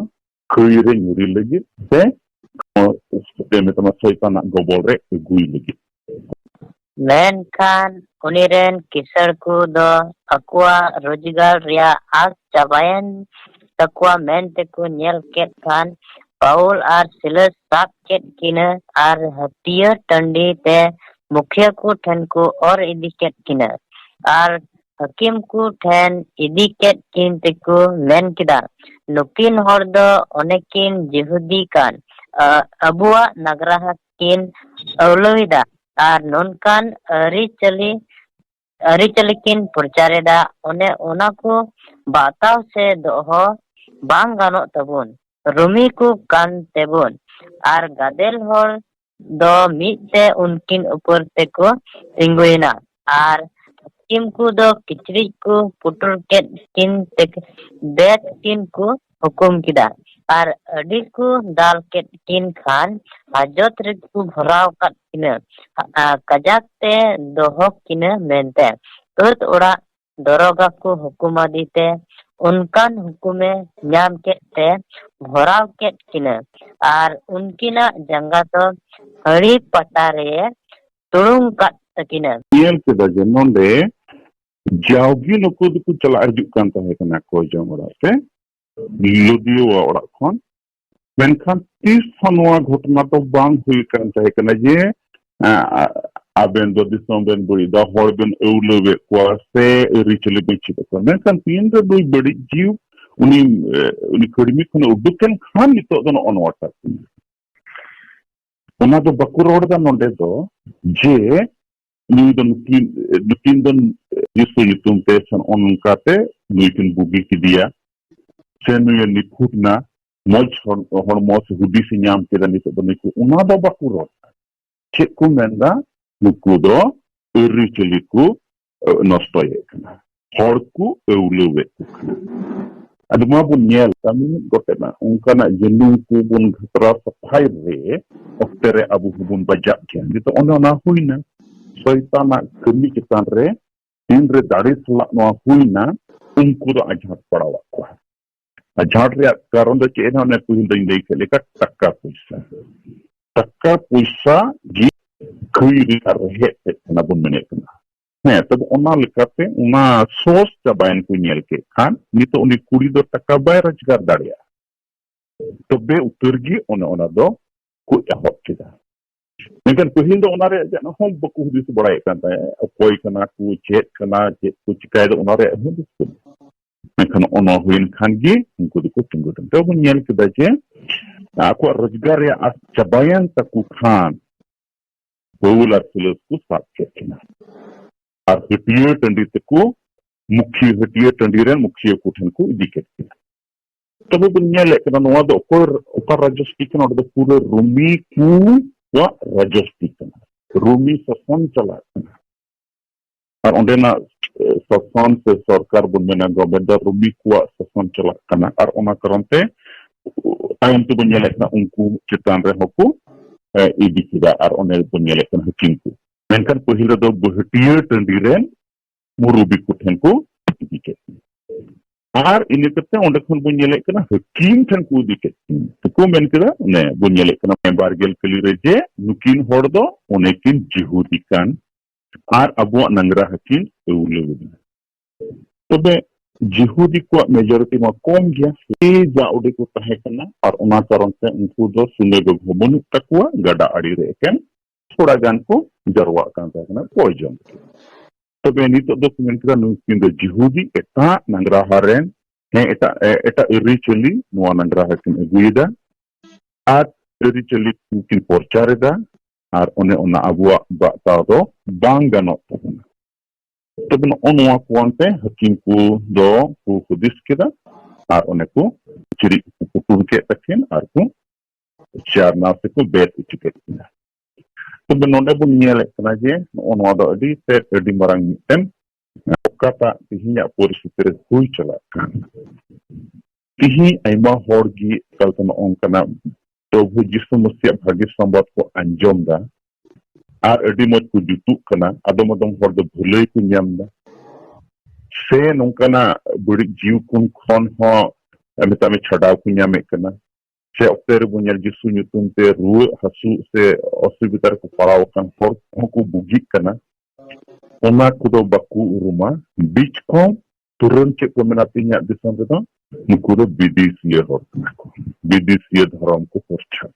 ᱠᱷᱟᱹᱭ ᱨᱮ ᱧᱩᱨᱤ ᱞᱟᱹᱜᱤᱫ ᱥᱮ, ᱮ, ᱢᱮᱛᱟᱢᱟ ᱥᱚᱭᱛᱟᱱᱟᱜ ᱜᱚᱵᱚᱞ ᱨᱮ ᱟᱹᱜᱩᱭ ᱞᱟᱹᱜᱤᱫ᱾ ᱢᱮᱱᱠᱷᱟᱱ ᱩᱱᱤ ᱨᱮᱱ ᱠᱤᱥᱟᱹᱬ ᱠᱚ ᱫᱚ ᱟᱠᱚᱣᱟᱜ ᱨᱳᱡᱽᱜᱟᱨ ᱨᱮᱭᱟᱜ ᱟᱸᱥ ᱪᱟᱵᱟᱭᱮᱱ ᱛᱟᱠᱚᱣᱟ ᱢᱮᱱ ᱛᱮᱠᱚ ᱧᱮᱞ ᱠᱮᱫ ᱠᱷᱟᱱ, ᱯᱟᱣᱩᱞ ᱟᱨ ᱥᱤᱞᱟᱥ ᱥᱟᱵ ᱠᱮᱫ ᱠᱤᱱᱟᱹ ᱟᱨ ᱦᱟᱹᱛᱭᱟᱹᱨ ᱴᱟᱺᱰᱤ ᱛᱮ ᱢᱩᱠᱷᱤᱭᱟᱹ ᱠᱚ ᱴᱷᱮᱱ ᱠᱚ ᱚᱨ ᱤᱫᱤ ᱠᱮᱫ ᱠᱤᱱᱟᱹ᱾ ᱟᱨ ᱦᱟᱹᱠᱤᱢ ᱠᱚ ᱴᱷᱮᱱ ᱤᱫᱤ ᱠᱮᱫ ᱠᱤᱱ ᱛᱮᱠᱚ ᱢᱮᱱ ᱠᱮᱫᱟ, "ᱱᱩᱠᱤᱱ ᱦᱚᱲ ᱫᱚ ᱚᱱᱮᱠᱤᱱ ᱡᱤᱦᱩᱫᱤ ᱠᱟᱱ, ᱟ-, ᱟᱵᱚᱣᱟᱜ ᱱᱟᱜᱽᱨᱟᱦᱟ ᱠᱤᱱ ᱟᱹᱣᱞᱟᱹᱣᱮᱫᱟ ᱟᱨ ᱱᱚᱝᱠᱟᱱ ᱟᱹᱨᱤᱪᱟᱹᱞᱤ, ᱟᱹᱨᱤᱪᱟᱹᱞᱤ ᱠᱤᱱ ᱯᱨᱚᱪᱟᱨᱮᱫᱟ, ᱚᱱᱮ ᱚᱱᱟ ᱠᱚ ᱵᱟᱛᱟᱣ ᱥᱮ ᱫᱚᱦᱚ ᱵᱟᱝ ᱜᱟᱱᱚᱜ ᱛᱟᱵᱚᱱ᱾ ᱨᱳᱢᱤ ᱠᱚ ᱠᱟᱱ ᱛᱮᱵᱚᱱ᱾" ᱟᱨ ᱜᱟᱫᱮᱞ ᱦᱚᱲ ᱫᱚ ᱢᱤᱫ ᱛᱮ ᱩᱱᱠᱤᱱ ᱩᱯᱚᱨ ᱛᱮᱠᱚ ᱛᱤᱸᱜᱩᱭᱮᱱᱟ᱾ ᱟᱨ ᱦᱟᱹᱠᱤᱢ ᱠᱚ ᱫᱚ ᱠᱤᱪᱨᱤᱡ ᱠᱚ ᱯᱩᱴᱩᱨ ᱠᱮᱫ ᱠᱤᱱ ᱛᱮ ᱵᱮᱫ ᱠᱤᱱ ᱠᱚ ᱦᱩᱠᱩᱢ ᱠᱮᱫᱟ᱾ ᱟᱨ ᱟᱹᱰᱤ ᱠᱚ ᱫᱟᱞ ᱠᱮᱫ ᱠᱤᱱ ᱠᱷᱟᱱ ᱦᱟᱡᱚᱛ ᱨᱮᱠᱚ ᱵᱷᱚᱨᱟᱣ ᱠᱟᱫ ᱠᱤᱱᱟ᱾ ᱟ-, ᱠᱟᱡᱟᱠ ᱛᱮ ᱫᱚᱦᱚ ᱠᱤᱱᱟ ᱢᱮᱱᱛᱮ᱾ ᱟᱹᱛ ᱚᱲᱟᱜ ᱫᱚᱨᱚᱜᱟ ᱠᱚ ᱦᱩᱠᱩᱢᱟᱫᱮ ᱛᱮ ᱚᱱᱠᱟᱱ ᱦᱩᱠᱩᱢᱮ ᱧᱟᱢ ᱠᱮᱫ ᱛᱮ ᱵᱷᱚᱨᱟᱣ ᱠᱮᱫ ᱠᱤᱱᱟ᱾ ᱟᱨ ᱩᱱᱠᱤᱱᱟᱜ ᱡᱟᱸᱜᱟ ᱫᱚ ᱦᱟᱹᱲᱤ ᱯᱟᱴᱟ ᱨᱮ ᱛᱩᱲᱩᱝ ᱠᱟᱫ ᱛᱟᱹᱠᱤᱱᱟ᱾ ᱧᱮᱞ ᱠᱮᱫᱟ ᱡᱮ ᱱᱚᱰᱮ ᱡᱟᱣᱜᱮ ᱱᱩᱠᱩ ᱫᱚᱠᱚ ᱪᱟᱞᱟᱜ ᱦᱤᱡᱩᱜ ᱠᱟᱱ ᱛᱟᱦᱮᱸ ᱠᱟᱱᱟ ᱠᱚ ᱡᱚᱢ ᱚᱲᱟᱜ ᱛᱮ, ᱞᱩᱫᱤᱭᱟᱹᱣᱟ ᱚᱲᱟᱜ ᱠᱷᱚᱱ᱾ ᱢᱮᱱᱠᱷᱟᱱ ᱛᱤᱥ ᱦᱚᱸ ᱱᱚᱣᱟ ᱜᱷᱚᱴᱚᱱᱟ ᱫᱚ ᱵᱟᱝ ᱦᱩᱭ ᱠᱟᱱ ᱛᱟᱦᱮᱸ ᱠᱟᱱᱟ ᱡᱮ, ᱟ, ᱟ, ᱟᱵᱮᱱ ᱫᱚ ᱫᱤᱥᱚᱢ ᱵᱮᱱ ᱵᱟᱹᱲᱤᱡ ᱫᱟ, ᱦᱚᱲ ᱵᱮᱱ ᱟᱹᱣᱞᱟᱹᱣᱮᱫ ᱠᱚᱣᱟ ᱥᱮ ᱟᱹᱨᱤᱪᱟᱹᱞᱤ ᱵᱮᱱ ᱪᱮᱫ ᱟᱠᱚᱣᱟ᱾ ᱢᱮᱱᱠᱷᱟᱱ ᱛᱤᱱ ᱨᱮ ᱱᱩᱭ ᱵᱟᱹᱲᱤᱡ ᱡᱤᱣ ᱩᱱᱤ, ᱮ, ᱩᱱᱤ ᱠᱟᱹᱲᱢᱤ ᱠᱷᱚᱱᱮ ᱩᱰᱩᱠ ᱮᱱ ᱠᱷᱟᱱ ᱱᱤᱛᱚᱜ ᱫᱚ ᱱᱚᱜᱼᱚ ᱱᱚᱣᱟ ᱴᱟᱜ ᱠᱟᱱᱟ᱾ ᱚᱱᱟ ᱫᱚ ᱵᱟᱠᱚ ᱨᱚᱲ ᱮᱫᱟ ᱱᱚᱰᱮ ᱫᱚ ᱡᱮ ᱱᱩᱭ ᱫᱚ ᱱᱩᱠᱤᱱ, ᱱᱩᱠᱤᱱ ᱫᱚ ᱡᱤᱥᱩ ᱧᱩᱛᱩᱢ ᱛᱮ ᱥᱮ ᱱᱚᱜᱼᱚ ᱱᱚᱝᱠᱟ ᱛᱮ ᱱᱩᱭ ᱠᱤᱱ ᱵᱩᱜᱤ ᱠᱮᱫᱮᱭᱟ ᱥᱮ ᱱᱩᱭᱮ ᱱᱤᱯᱷᱩᱴ ᱱᱟ, ᱢᱚᱡᱽ ᱦᱚᱲ-, ᱦᱚᱲᱢᱚ ᱥᱮ ᱦᱩᱫᱤᱥ ᱮ ᱧᱟᱢ ᱠᱮᱫᱟ, ᱱᱤᱛᱚᱜ ᱫᱚ ᱱᱩᱭ ᱠᱚ, ᱚᱱᱟ ᱫᱚ ᱵᱟᱠᱚ ᱨᱚᱲ ᱮᱫᱟ᱾ ᱪᱮᱫ ᱠᱚ ᱢᱮᱱᱫᱟ? ᱱᱩᱠᱩ ᱫᱚ ᱟᱹᱨᱤᱪᱟᱹᱞᱤ ᱠᱚ, ᱮ, ᱱᱚᱥᱴᱚᱭᱮᱫ ᱠᱟᱱᱟ, ᱦᱚᱲ ᱠᱚ ᱟᱹᱣᱞᱟᱹᱣᱮᱫ ᱠᱚ ᱠᱟᱱᱟ᱾ ᱟᱫᱚ ᱢᱟ ᱵᱚᱱ ᱧᱮᱞ ᱠᱟᱹᱢᱤ ᱢᱤᱫ ᱜᱚᱴᱮᱡ ᱢᱟ ᱚᱱᱠᱟᱱᱟᱜ ᱡᱟᱹᱱᱩᱢ ᱠᱚᱵᱚᱱ ᱜᱷᱟᱛᱨᱟ ᱥᱟᱯᱷᱟᱭ ᱨᱮ ᱚᱠᱛᱮ ᱨᱮ ᱟᱵᱚ ᱦᱚᱸᱵᱚᱱ ᱵᱟᱡᱟᱜ ᱜᱮᱭᱟ᱾ ᱱᱤᱛᱚᱜ ᱚᱱᱮ ᱚᱱᱟ ᱦᱩᱭᱱᱟ, ᱥᱚᱭᱛᱟᱱᱟᱜ ᱠᱟᱹᱢᱤ ᱪᱮᱛᱟᱱ ᱨᱮ ᱛᱤᱱᱨᱮ ᱫᱟᱲᱮ ᱥᱟᱞᱟᱜ ᱱᱚᱣᱟ ᱦᱩᱭᱱᱟ, ᱩᱱᱠᱩ ᱫᱚ ᱟᱡᱷᱟᱸᱴ ᱯᱟᱲᱟᱣᱟᱜ ᱠᱚᱣᱟ᱾ ᱟᱡᱷᱟᱸᱴ ᱨᱮᱭᱟᱜ ᱠᱟᱨᱚᱱ ᱫᱚ ᱪᱮᱫ ᱦᱚᱸ? ᱚᱱᱮ ᱯᱟᱹᱦᱤᱞ ᱫᱚᱧ ᱞᱟᱹᱭ ᱠᱮᱫ ᱞᱮᱠᱟ, ᱴᱟᱠᱟ ᱯᱚᱭᱥᱟ᱾ ᱴᱟᱠᱟ ᱯᱚᱭᱥᱟ ᱜᱮ ᱠᱷᱟᱹᱭ ᱨᱮᱭᱟᱜ ᱨᱮᱦᱮᱫ ᱛᱮᱫ ᱠᱟᱱᱟ ᱵᱚᱱ ᱢᱮᱱᱮᱫ ᱠᱟᱱᱟ᱾ ᱦᱮᱸ, ᱛᱚᱵᱮ ᱚᱱᱟ ᱞᱮᱠᱟᱛᱮ ᱚᱱᱟ ᱥᱳᱨᱥ ᱪᱟᱵᱟᱭᱮᱱ ᱠᱚ ᱧᱮᱞ ᱠᱮᱫ ᱠᱷᱟᱱ ᱱᱤᱛᱚᱜ ᱩᱱᱤ ᱠᱩᱲᱤ ᱫᱚ ᱴᱟᱠᱟ ᱵᱟᱭ ᱨᱳᱡᱽᱜᱟᱨ ᱫᱟᱲᱮᱭᱟᱜᱼᱟ᱾ ᱛᱚᱵᱮ ᱩᱛᱟᱹᱨ ᱜᱮ ᱚᱱᱮ ᱚᱱᱟ ᱫᱚ ᱠᱚ ᱮᱦᱚᱵ ᱠᱮᱫᱟ᱾ ᱢᱮᱱᱠᱷᱟᱱ ᱯᱟᱹᱦᱤᱞ ᱫᱚ ᱚᱱᱟ ᱨᱮᱭᱟᱜ ᱪᱮᱫ ᱦᱚᱸ ᱵᱟᱠᱚ ᱦᱩᱫᱤᱥ ᱵᱟᱲᱟᱭᱮᱫ ᱠᱟᱱ ᱛᱟᱦᱮᱸᱫ, ᱚᱠᱚᱭ ᱠᱟᱱᱟ ᱠᱚ, ᱪᱮᱫ ᱠᱟᱱᱟ, ᱪᱮᱫ ᱠᱚ ᱪᱤᱠᱟᱭᱮᱫᱟ, ᱚᱱᱟ ᱨᱮᱭᱟᱜ ᱦᱩᱫᱤᱥ ᱠᱚ᱾ ᱢᱮᱱᱠᱷᱟᱱ ᱚᱱᱟ ᱦᱩᱭᱮᱱ ᱠᱷᱟᱱ ᱜᱮ ᱩᱱᱠᱩ ᱫᱚᱠᱚ ᱛᱤᱸᱜᱩ ᱞᱮᱱ᱾ ᱛᱚᱵᱮ ᱵᱚᱱ ᱧᱮᱞ ᱠᱮᱫᱟ ᱡᱮ ᱟᱠᱚᱣᱟᱜ ᱨᱳᱡᱽᱜᱟᱨ ᱨᱮᱭᱟᱜ ᱟᱥ ᱪᱟᱵᱟᱭᱮᱱ ᱛᱟᱠᱚ ᱠᱷᱟᱱ ᱯᱟᱹᱣᱩᱞ ᱟᱨ ᱥᱤᱞᱟᱥ ᱠᱚ ᱥᱟᱵ ᱠᱮᱫ ᱠᱤᱱᱟ ᱟᱨ ᱦᱟᱹᱴᱭᱟᱹ ᱴᱟᱺᱰᱤ ᱛᱮᱠᱚ ᱢᱩᱠᱷᱤᱭᱟᱹ, ᱦᱟᱹᱴᱭᱟᱹ ᱴᱟᱺᱰᱤ ᱨᱮᱱ ᱢᱩᱠᱷᱤᱭᱟᱹ ᱠᱚ ᱴᱷᱮᱱ ᱠᱚ ᱤᱫᱤ ᱠᱮᱫ ᱠᱤᱱᱟ᱾ ᱛᱚᱵᱮ ᱵᱚᱱ ᱧᱮᱞᱮᱫ ᱠᱟᱱᱟ, ᱱᱚᱣᱟ ᱫᱚ ᱚᱠᱚᱭ, ᱚᱠᱟ ᱨᱟᱡᱽᱚᱥᱴᱤ ᱠᱟᱱᱟ? ᱚᱸᱰᱮ ᱫᱚ ᱯᱩᱨᱟᱹ ᱨᱳᱢᱤ ᱠᱚᱣᱟᱜ ᱨᱟᱡᱽᱚᱥᱴᱤ ᱠᱟᱱᱟ, ᱨᱳᱢᱤ ᱥᱟᱥᱚᱱ ᱪᱟᱞᱟᱜ ᱠᱟᱱᱟ᱾ ᱟᱨ ᱚᱸᱰᱮᱱᱟᱜ, ᱮ, ᱥᱟᱥᱚᱱ ᱥᱮ ᱥᱚᱨᱠᱟᱨ ᱵᱚᱱ ᱢᱮᱱᱟ, ᱜᱚᱵᱷᱚᱨᱱᱢᱮᱱᱴ ᱫᱚ ᱨᱳᱢᱤ ᱠᱚᱣᱟᱜ ᱥᱟᱥᱚᱱ ᱪᱟᱞᱟᱜ ᱠᱟᱱᱟ᱾ ᱟᱨ ᱚᱱᱟ ᱠᱟᱨᱚᱱ ᱛᱮ ᱛᱟᱭᱚᱢ ᱛᱮᱵᱚᱱ ᱧᱮᱞᱮᱫ ᱠᱟᱱᱟ, ᱩᱱᱠᱩ ᱪᱮᱛᱟᱱ ᱨᱮᱦᱚᱸ ᱠᱚ, ᱮ, ᱤᱫᱤ ᱠᱮᱫᱟ᱾ ᱟᱨ ᱚᱱᱮ ᱵᱚᱱ ᱧᱮᱞᱮᱫ ᱠᱟᱱᱟ ᱦᱟᱹᱠᱤᱢ ᱠᱚ, ᱢᱮᱱᱠᱷᱟᱱ ᱯᱟᱹᱦᱤᱞ ᱨᱮᱫᱚ ᱵᱟᱹᱦᱴᱤᱭᱟᱹ ᱴᱟᱺᱰᱤ ᱨᱮᱱ ᱢᱩᱨᱩᱵᱤ ᱠᱚ ᱴᱷᱮᱱ ᱠᱚ ᱤᱫᱤ ᱠᱮᱫ ᱠᱤᱱᱟ᱾ ᱟᱨ ᱤᱱᱟᱹ ᱠᱟᱛᱮ ᱚᱸᱰᱮ ᱠᱷᱚᱱ ᱵᱚᱱ ᱧᱮᱞᱮᱫ ᱠᱟᱱᱟ ᱦᱟᱹᱠᱤᱢ ᱴᱷᱮᱱ ᱠᱚ ᱤᱫᱤ ᱠᱮᱫ ᱠᱤᱱ᱾ ᱛᱮᱠᱚ ᱢᱮᱱ ᱠᱮᱫᱟ, ᱚᱱᱮ ᱵᱚᱱ ᱧᱮᱞᱮᱫ ᱠᱟᱱᱟ ᱵᱟᱨᱜᱮᱞ ᱠᱟᱹᱞᱤ ᱨᱮ, ᱡᱮ ᱱᱩᱠᱤᱱ ᱦᱚᱲ ᱫᱚ ᱚᱱᱮ ᱠᱤᱱ ᱡᱤᱦᱩᱫᱤ ᱠᱟᱱ ᱟᱨ ᱟᱵᱚᱣᱟᱜ ᱱᱟᱝᱨᱟ ᱦᱟᱹᱠᱤᱱ ᱟᱹᱣᱞᱟᱹᱣ ᱮᱫᱟ᱾ ᱛᱚᱵᱮ ᱡᱤᱦᱩᱫᱤ ᱠᱚᱣᱟᱜ ᱢᱮᱡᱚᱨᱤᱴᱤ ᱢᱟ ᱠᱚᱢ ᱜᱮᱭᱟ, ᱥᱮ ᱡᱟ ᱩᱰᱤ ᱠᱚ ᱛᱟᱦᱮᱸ ᱠᱟᱱᱟ, ᱟᱨ ᱚᱱᱟ ᱠᱟᱨᱚᱱ ᱛᱮ ᱩᱱᱠᱩ ᱫᱚ ᱥᱩᱱᱟᱹᱜᱚᱜ ᱦᱚᱸ ᱵᱟᱹᱱᱩᱜ ᱛᱟᱠᱚᱣᱟ, ᱜᱟᱰᱟ ᱟᱲᱮ ᱨᱮ ᱮᱠᱮᱱ ᱛᱷᱚᱲᱟ ᱜᱟᱱ ᱠᱚ ᱡᱟᱨᱣᱟᱜ ᱠᱟᱱ ᱛᱟᱦᱮᱸ ᱠᱟᱱᱟ ᱯᱨᱚᱭᱳᱡᱚᱱ᱾ ᱛᱚᱵᱮ ᱱᱤᱛᱚᱜ ᱫᱚ ᱠᱚ ᱢᱮᱱ ᱠᱮᱫᱟ ᱱᱩᱠᱤᱱ ᱫᱚ ᱡᱤᱦᱩᱫᱤ, ᱮᱴᱟᱜ ᱱᱟᱝᱨᱟᱦᱟ ᱨᱮᱱ, ᱦᱮᱸ, ᱮᱴᱟᱜ, ᱮ-, ᱮᱴᱟᱜ ᱟᱹᱨᱤᱪᱟᱹᱞᱤ ᱱᱚᱣᱟ ᱱᱟᱝᱨᱟᱦᱟ ᱠᱤᱱ ᱟᱹᱜᱩᱭᱮᱫᱟ ᱟᱨ ᱟᱹᱨᱤᱪᱟᱹᱞᱤ ᱠᱤᱱ ᱯᱨᱚᱪᱟᱨ ᱮᱫᱟ, ᱟᱨ ᱚᱱᱮ ᱚᱱᱟ ᱟᱵᱚᱣᱟᱜ ᱵᱟᱜ ᱛᱟᱣ ᱫᱚ ᱵᱟᱝ ᱜᱟᱱᱚᱜ ᱛᱟᱵᱚᱱᱟ᱾ ᱛᱚᱵᱮ ᱱᱚᱜᱼᱚ ᱱᱚᱣᱟ ᱠᱚᱣᱟᱱ ᱛᱮ ᱦᱟᱹᱠᱤᱢ ᱠᱚ ᱫᱚ ᱠᱚ ᱦᱩᱫᱤᱥ ᱠᱮᱫᱟ ᱟᱨ ᱚᱱᱮ ᱠᱚ ᱠᱤᱪᱨᱤᱡ ᱠᱚ ᱯᱩᱴᱩᱨ ᱠᱮᱫ ᱛᱟᱹᱠᱤᱱ ᱟᱨ ᱠᱚ ᱪᱟᱨᱱᱟ ᱥᱮᱠᱚ ᱵᱮᱫ ᱦᱚᱪᱚ ᱠᱮᱫ ᱠᱤᱱᱟ᱾ ᱛᱚᱵᱮ ᱱᱚᱰᱮ ᱵᱚᱱ ᱧᱮᱞᱮᱫ ᱠᱟᱱᱟ ᱡᱮ ᱱᱚᱜᱼᱚ ᱱᱚᱣᱟ ᱫᱚ ᱟᱹᱰᱤ ᱛᱮᱫ ᱟᱹᱰᱤ ᱢᱟᱨᱟᱝ ᱢᱤᱫᱴᱮᱱ ᱚᱠᱟᱴᱟᱜ ᱛᱮᱦᱮᱧᱟᱜ ᱯᱚᱨᱤᱥᱛᱷᱤᱛᱤ ᱨᱮ ᱦᱩᱭ ᱪᱟᱞᱟᱜ ᱠᱟᱱ᱾ ᱛᱮᱦᱮᱧ ᱟᱭᱢᱟ ᱦᱚᱲ ᱜᱮ ᱮᱠᱟᱞ ᱛᱮ ᱱᱚᱜᱼᱚ ᱱᱚᱝᱠᱟᱱᱟᱜ ᱯᱨᱚᱵᱷᱩ ᱡᱤᱥᱩ ᱢᱟᱥᱤᱭᱟᱜ ᱵᱷᱟᱹᱜᱤ ᱥᱚᱢᱵᱟᱫ ᱠᱚ ᱟᱸᱡᱚᱢ ᱫᱟ ᱟᱨ ᱟᱹᱰᱤ ᱢᱚᱡᱽ ᱠᱚ ᱡᱩᱛᱩᱜ ᱠᱟᱱᱟ᱾ ᱟᱫᱚᱢ ᱟᱫᱚᱢ ᱦᱚᱲ ᱫᱚ ᱵᱷᱟᱹᱞᱟᱹᱭ ᱠᱚ ᱧᱟᱢ ᱫᱟ, ᱥᱮ ᱱᱚᱝᱠᱟᱱᱟᱜ ᱵᱟᱹᱲᱤᱡ ᱡᱤᱣᱤ ᱠᱚ ᱠᱷᱚᱱ ᱦᱚᱸ, ᱢᱮᱛᱟᱜ ᱢᱮ, ᱪᱷᱟᱰᱟᱣ ᱠᱚ ᱧᱟᱢᱮᱫ ᱠᱟᱱᱟ᱾ ᱥᱮ ᱚᱠᱛᱮ ᱨᱮᱵᱚᱱ ᱧᱮᱞ ᱡᱤᱥᱩ ᱧᱩᱛᱩᱢ ᱛᱮ ᱨᱩᱣᱟᱹᱜ ᱦᱟᱹᱥᱩ ᱥᱮ ᱚᱥᱩᱵᱤᱫᱷᱟ ᱨᱮᱠᱚ ᱯᱟᱲᱟᱣ ᱟᱠᱟᱱ ᱦᱚᱲ ᱠᱚᱦᱚᱸ ᱠᱚ ᱵᱩᱜᱤᱜ ᱠᱟᱱᱟ, ᱚᱱᱟ ᱠᱚᱫᱚ ᱵᱟᱠᱚ ᱩᱨᱩᱢᱟ᱾ ᱵᱤᱪ ᱠᱚᱢ ᱛᱩᱨᱟᱹᱱ ᱪᱮᱫ ᱠᱚ ᱢᱮᱱᱟ ᱛᱮᱦᱮᱧᱟᱜ ᱫᱤᱥᱚᱢ ᱨᱮᱫᱚ, ᱱᱩᱠᱩ ᱫᱚ ᱵᱤᱫᱮᱥᱤᱭᱟᱹ ᱦᱚᱲ ᱠᱟᱱᱟ ᱠᱚ, ᱵᱤᱫᱮᱥᱤᱭᱟᱹ ᱫᱷᱚᱨᱚᱢ ᱠᱚ ᱯᱨᱚᱪᱟᱨᱟ᱾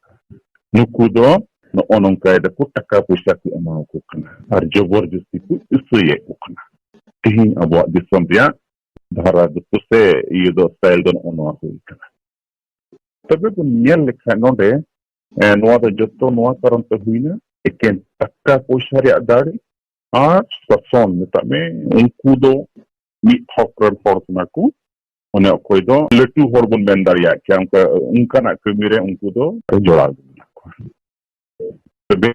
ᱱᱩᱠᱩ ᱫᱚ ᱱᱚᱜᱼᱚ ᱱᱚᱝᱠᱟᱭ ᱫᱟᱠᱚ, ᱴᱟᱠᱟ ᱯᱚᱭᱥᱟ ᱠᱚ ᱮᱢᱟ ᱠᱚ ᱠᱟᱱᱟ ᱟᱨ ᱡᱚᱵᱚᱨ ᱡᱚᱥᱛᱤ ᱠᱚ ᱤᱥᱟᱹᱭᱮᱫ ᱠᱚ ᱠᱟᱱᱟ᱾ ᱛᱮᱦᱮᱧ ᱟᱵᱚᱣᱟᱜ ᱫᱤᱥᱚᱢ ᱨᱮᱭᱟᱜ ᱫᱷᱟᱨᱟ ᱫᱩᱯᱩ ᱥᱮ ᱤᱭᱟᱹ ᱫᱚ, ᱥᱴᱟᱭᱤᱞ ᱫᱚ ᱱᱚᱜᱼᱚ ᱱᱚᱣᱟ ᱦᱩᱭ ᱠᱟᱱᱟ᱾ ᱛᱚᱵᱮ ᱵᱚᱱ ᱧᱮᱞ ᱞᱮᱠᱷᱟᱱ ᱱᱚᱰᱮ, ᱮ, ᱱᱚᱣᱟ ᱫᱚ ᱡᱚᱛᱚ ᱱᱚᱣᱟ ᱠᱟᱨᱚᱱ ᱛᱮ ᱦᱩᱭᱱᱟ, ᱮᱠᱮᱱ ᱴᱟᱠᱟ ᱯᱚᱭᱥᱟ ᱨᱮᱭᱟᱜ ᱫᱟᱲᱮ ᱟᱨ ᱥᱟᱥᱚᱱ, ᱢᱮᱛᱟᱜ ᱢᱮ, ᱩᱱᱠᱩ ᱫᱚ ᱢᱤᱫ ᱦᱚᱠ ᱨᱮᱱ ᱦᱚᱲ ᱠᱟᱱᱟ ᱠᱚ᱾ ᱚᱱᱮ ᱚᱠᱚᱭ ᱫᱚ ᱞᱟᱹᱴᱩ ᱦᱚᱲ ᱵᱚᱱ ᱢᱮᱱ ᱫᱟᱲᱮᱭᱟᱜ ᱠᱮᱭᱟ, ᱚᱱᱠᱟ, ᱚᱱᱠᱟᱱᱟᱜ ᱠᱟᱹᱢᱤ ᱨᱮ ᱩᱱᱠᱩ ᱫᱚ ᱡᱚᱲᱟᱣ ᱜᱮ ᱢᱮᱱᱟᱜ ᱠᱚᱣᱟ᱾ ᱛᱚᱵᱮ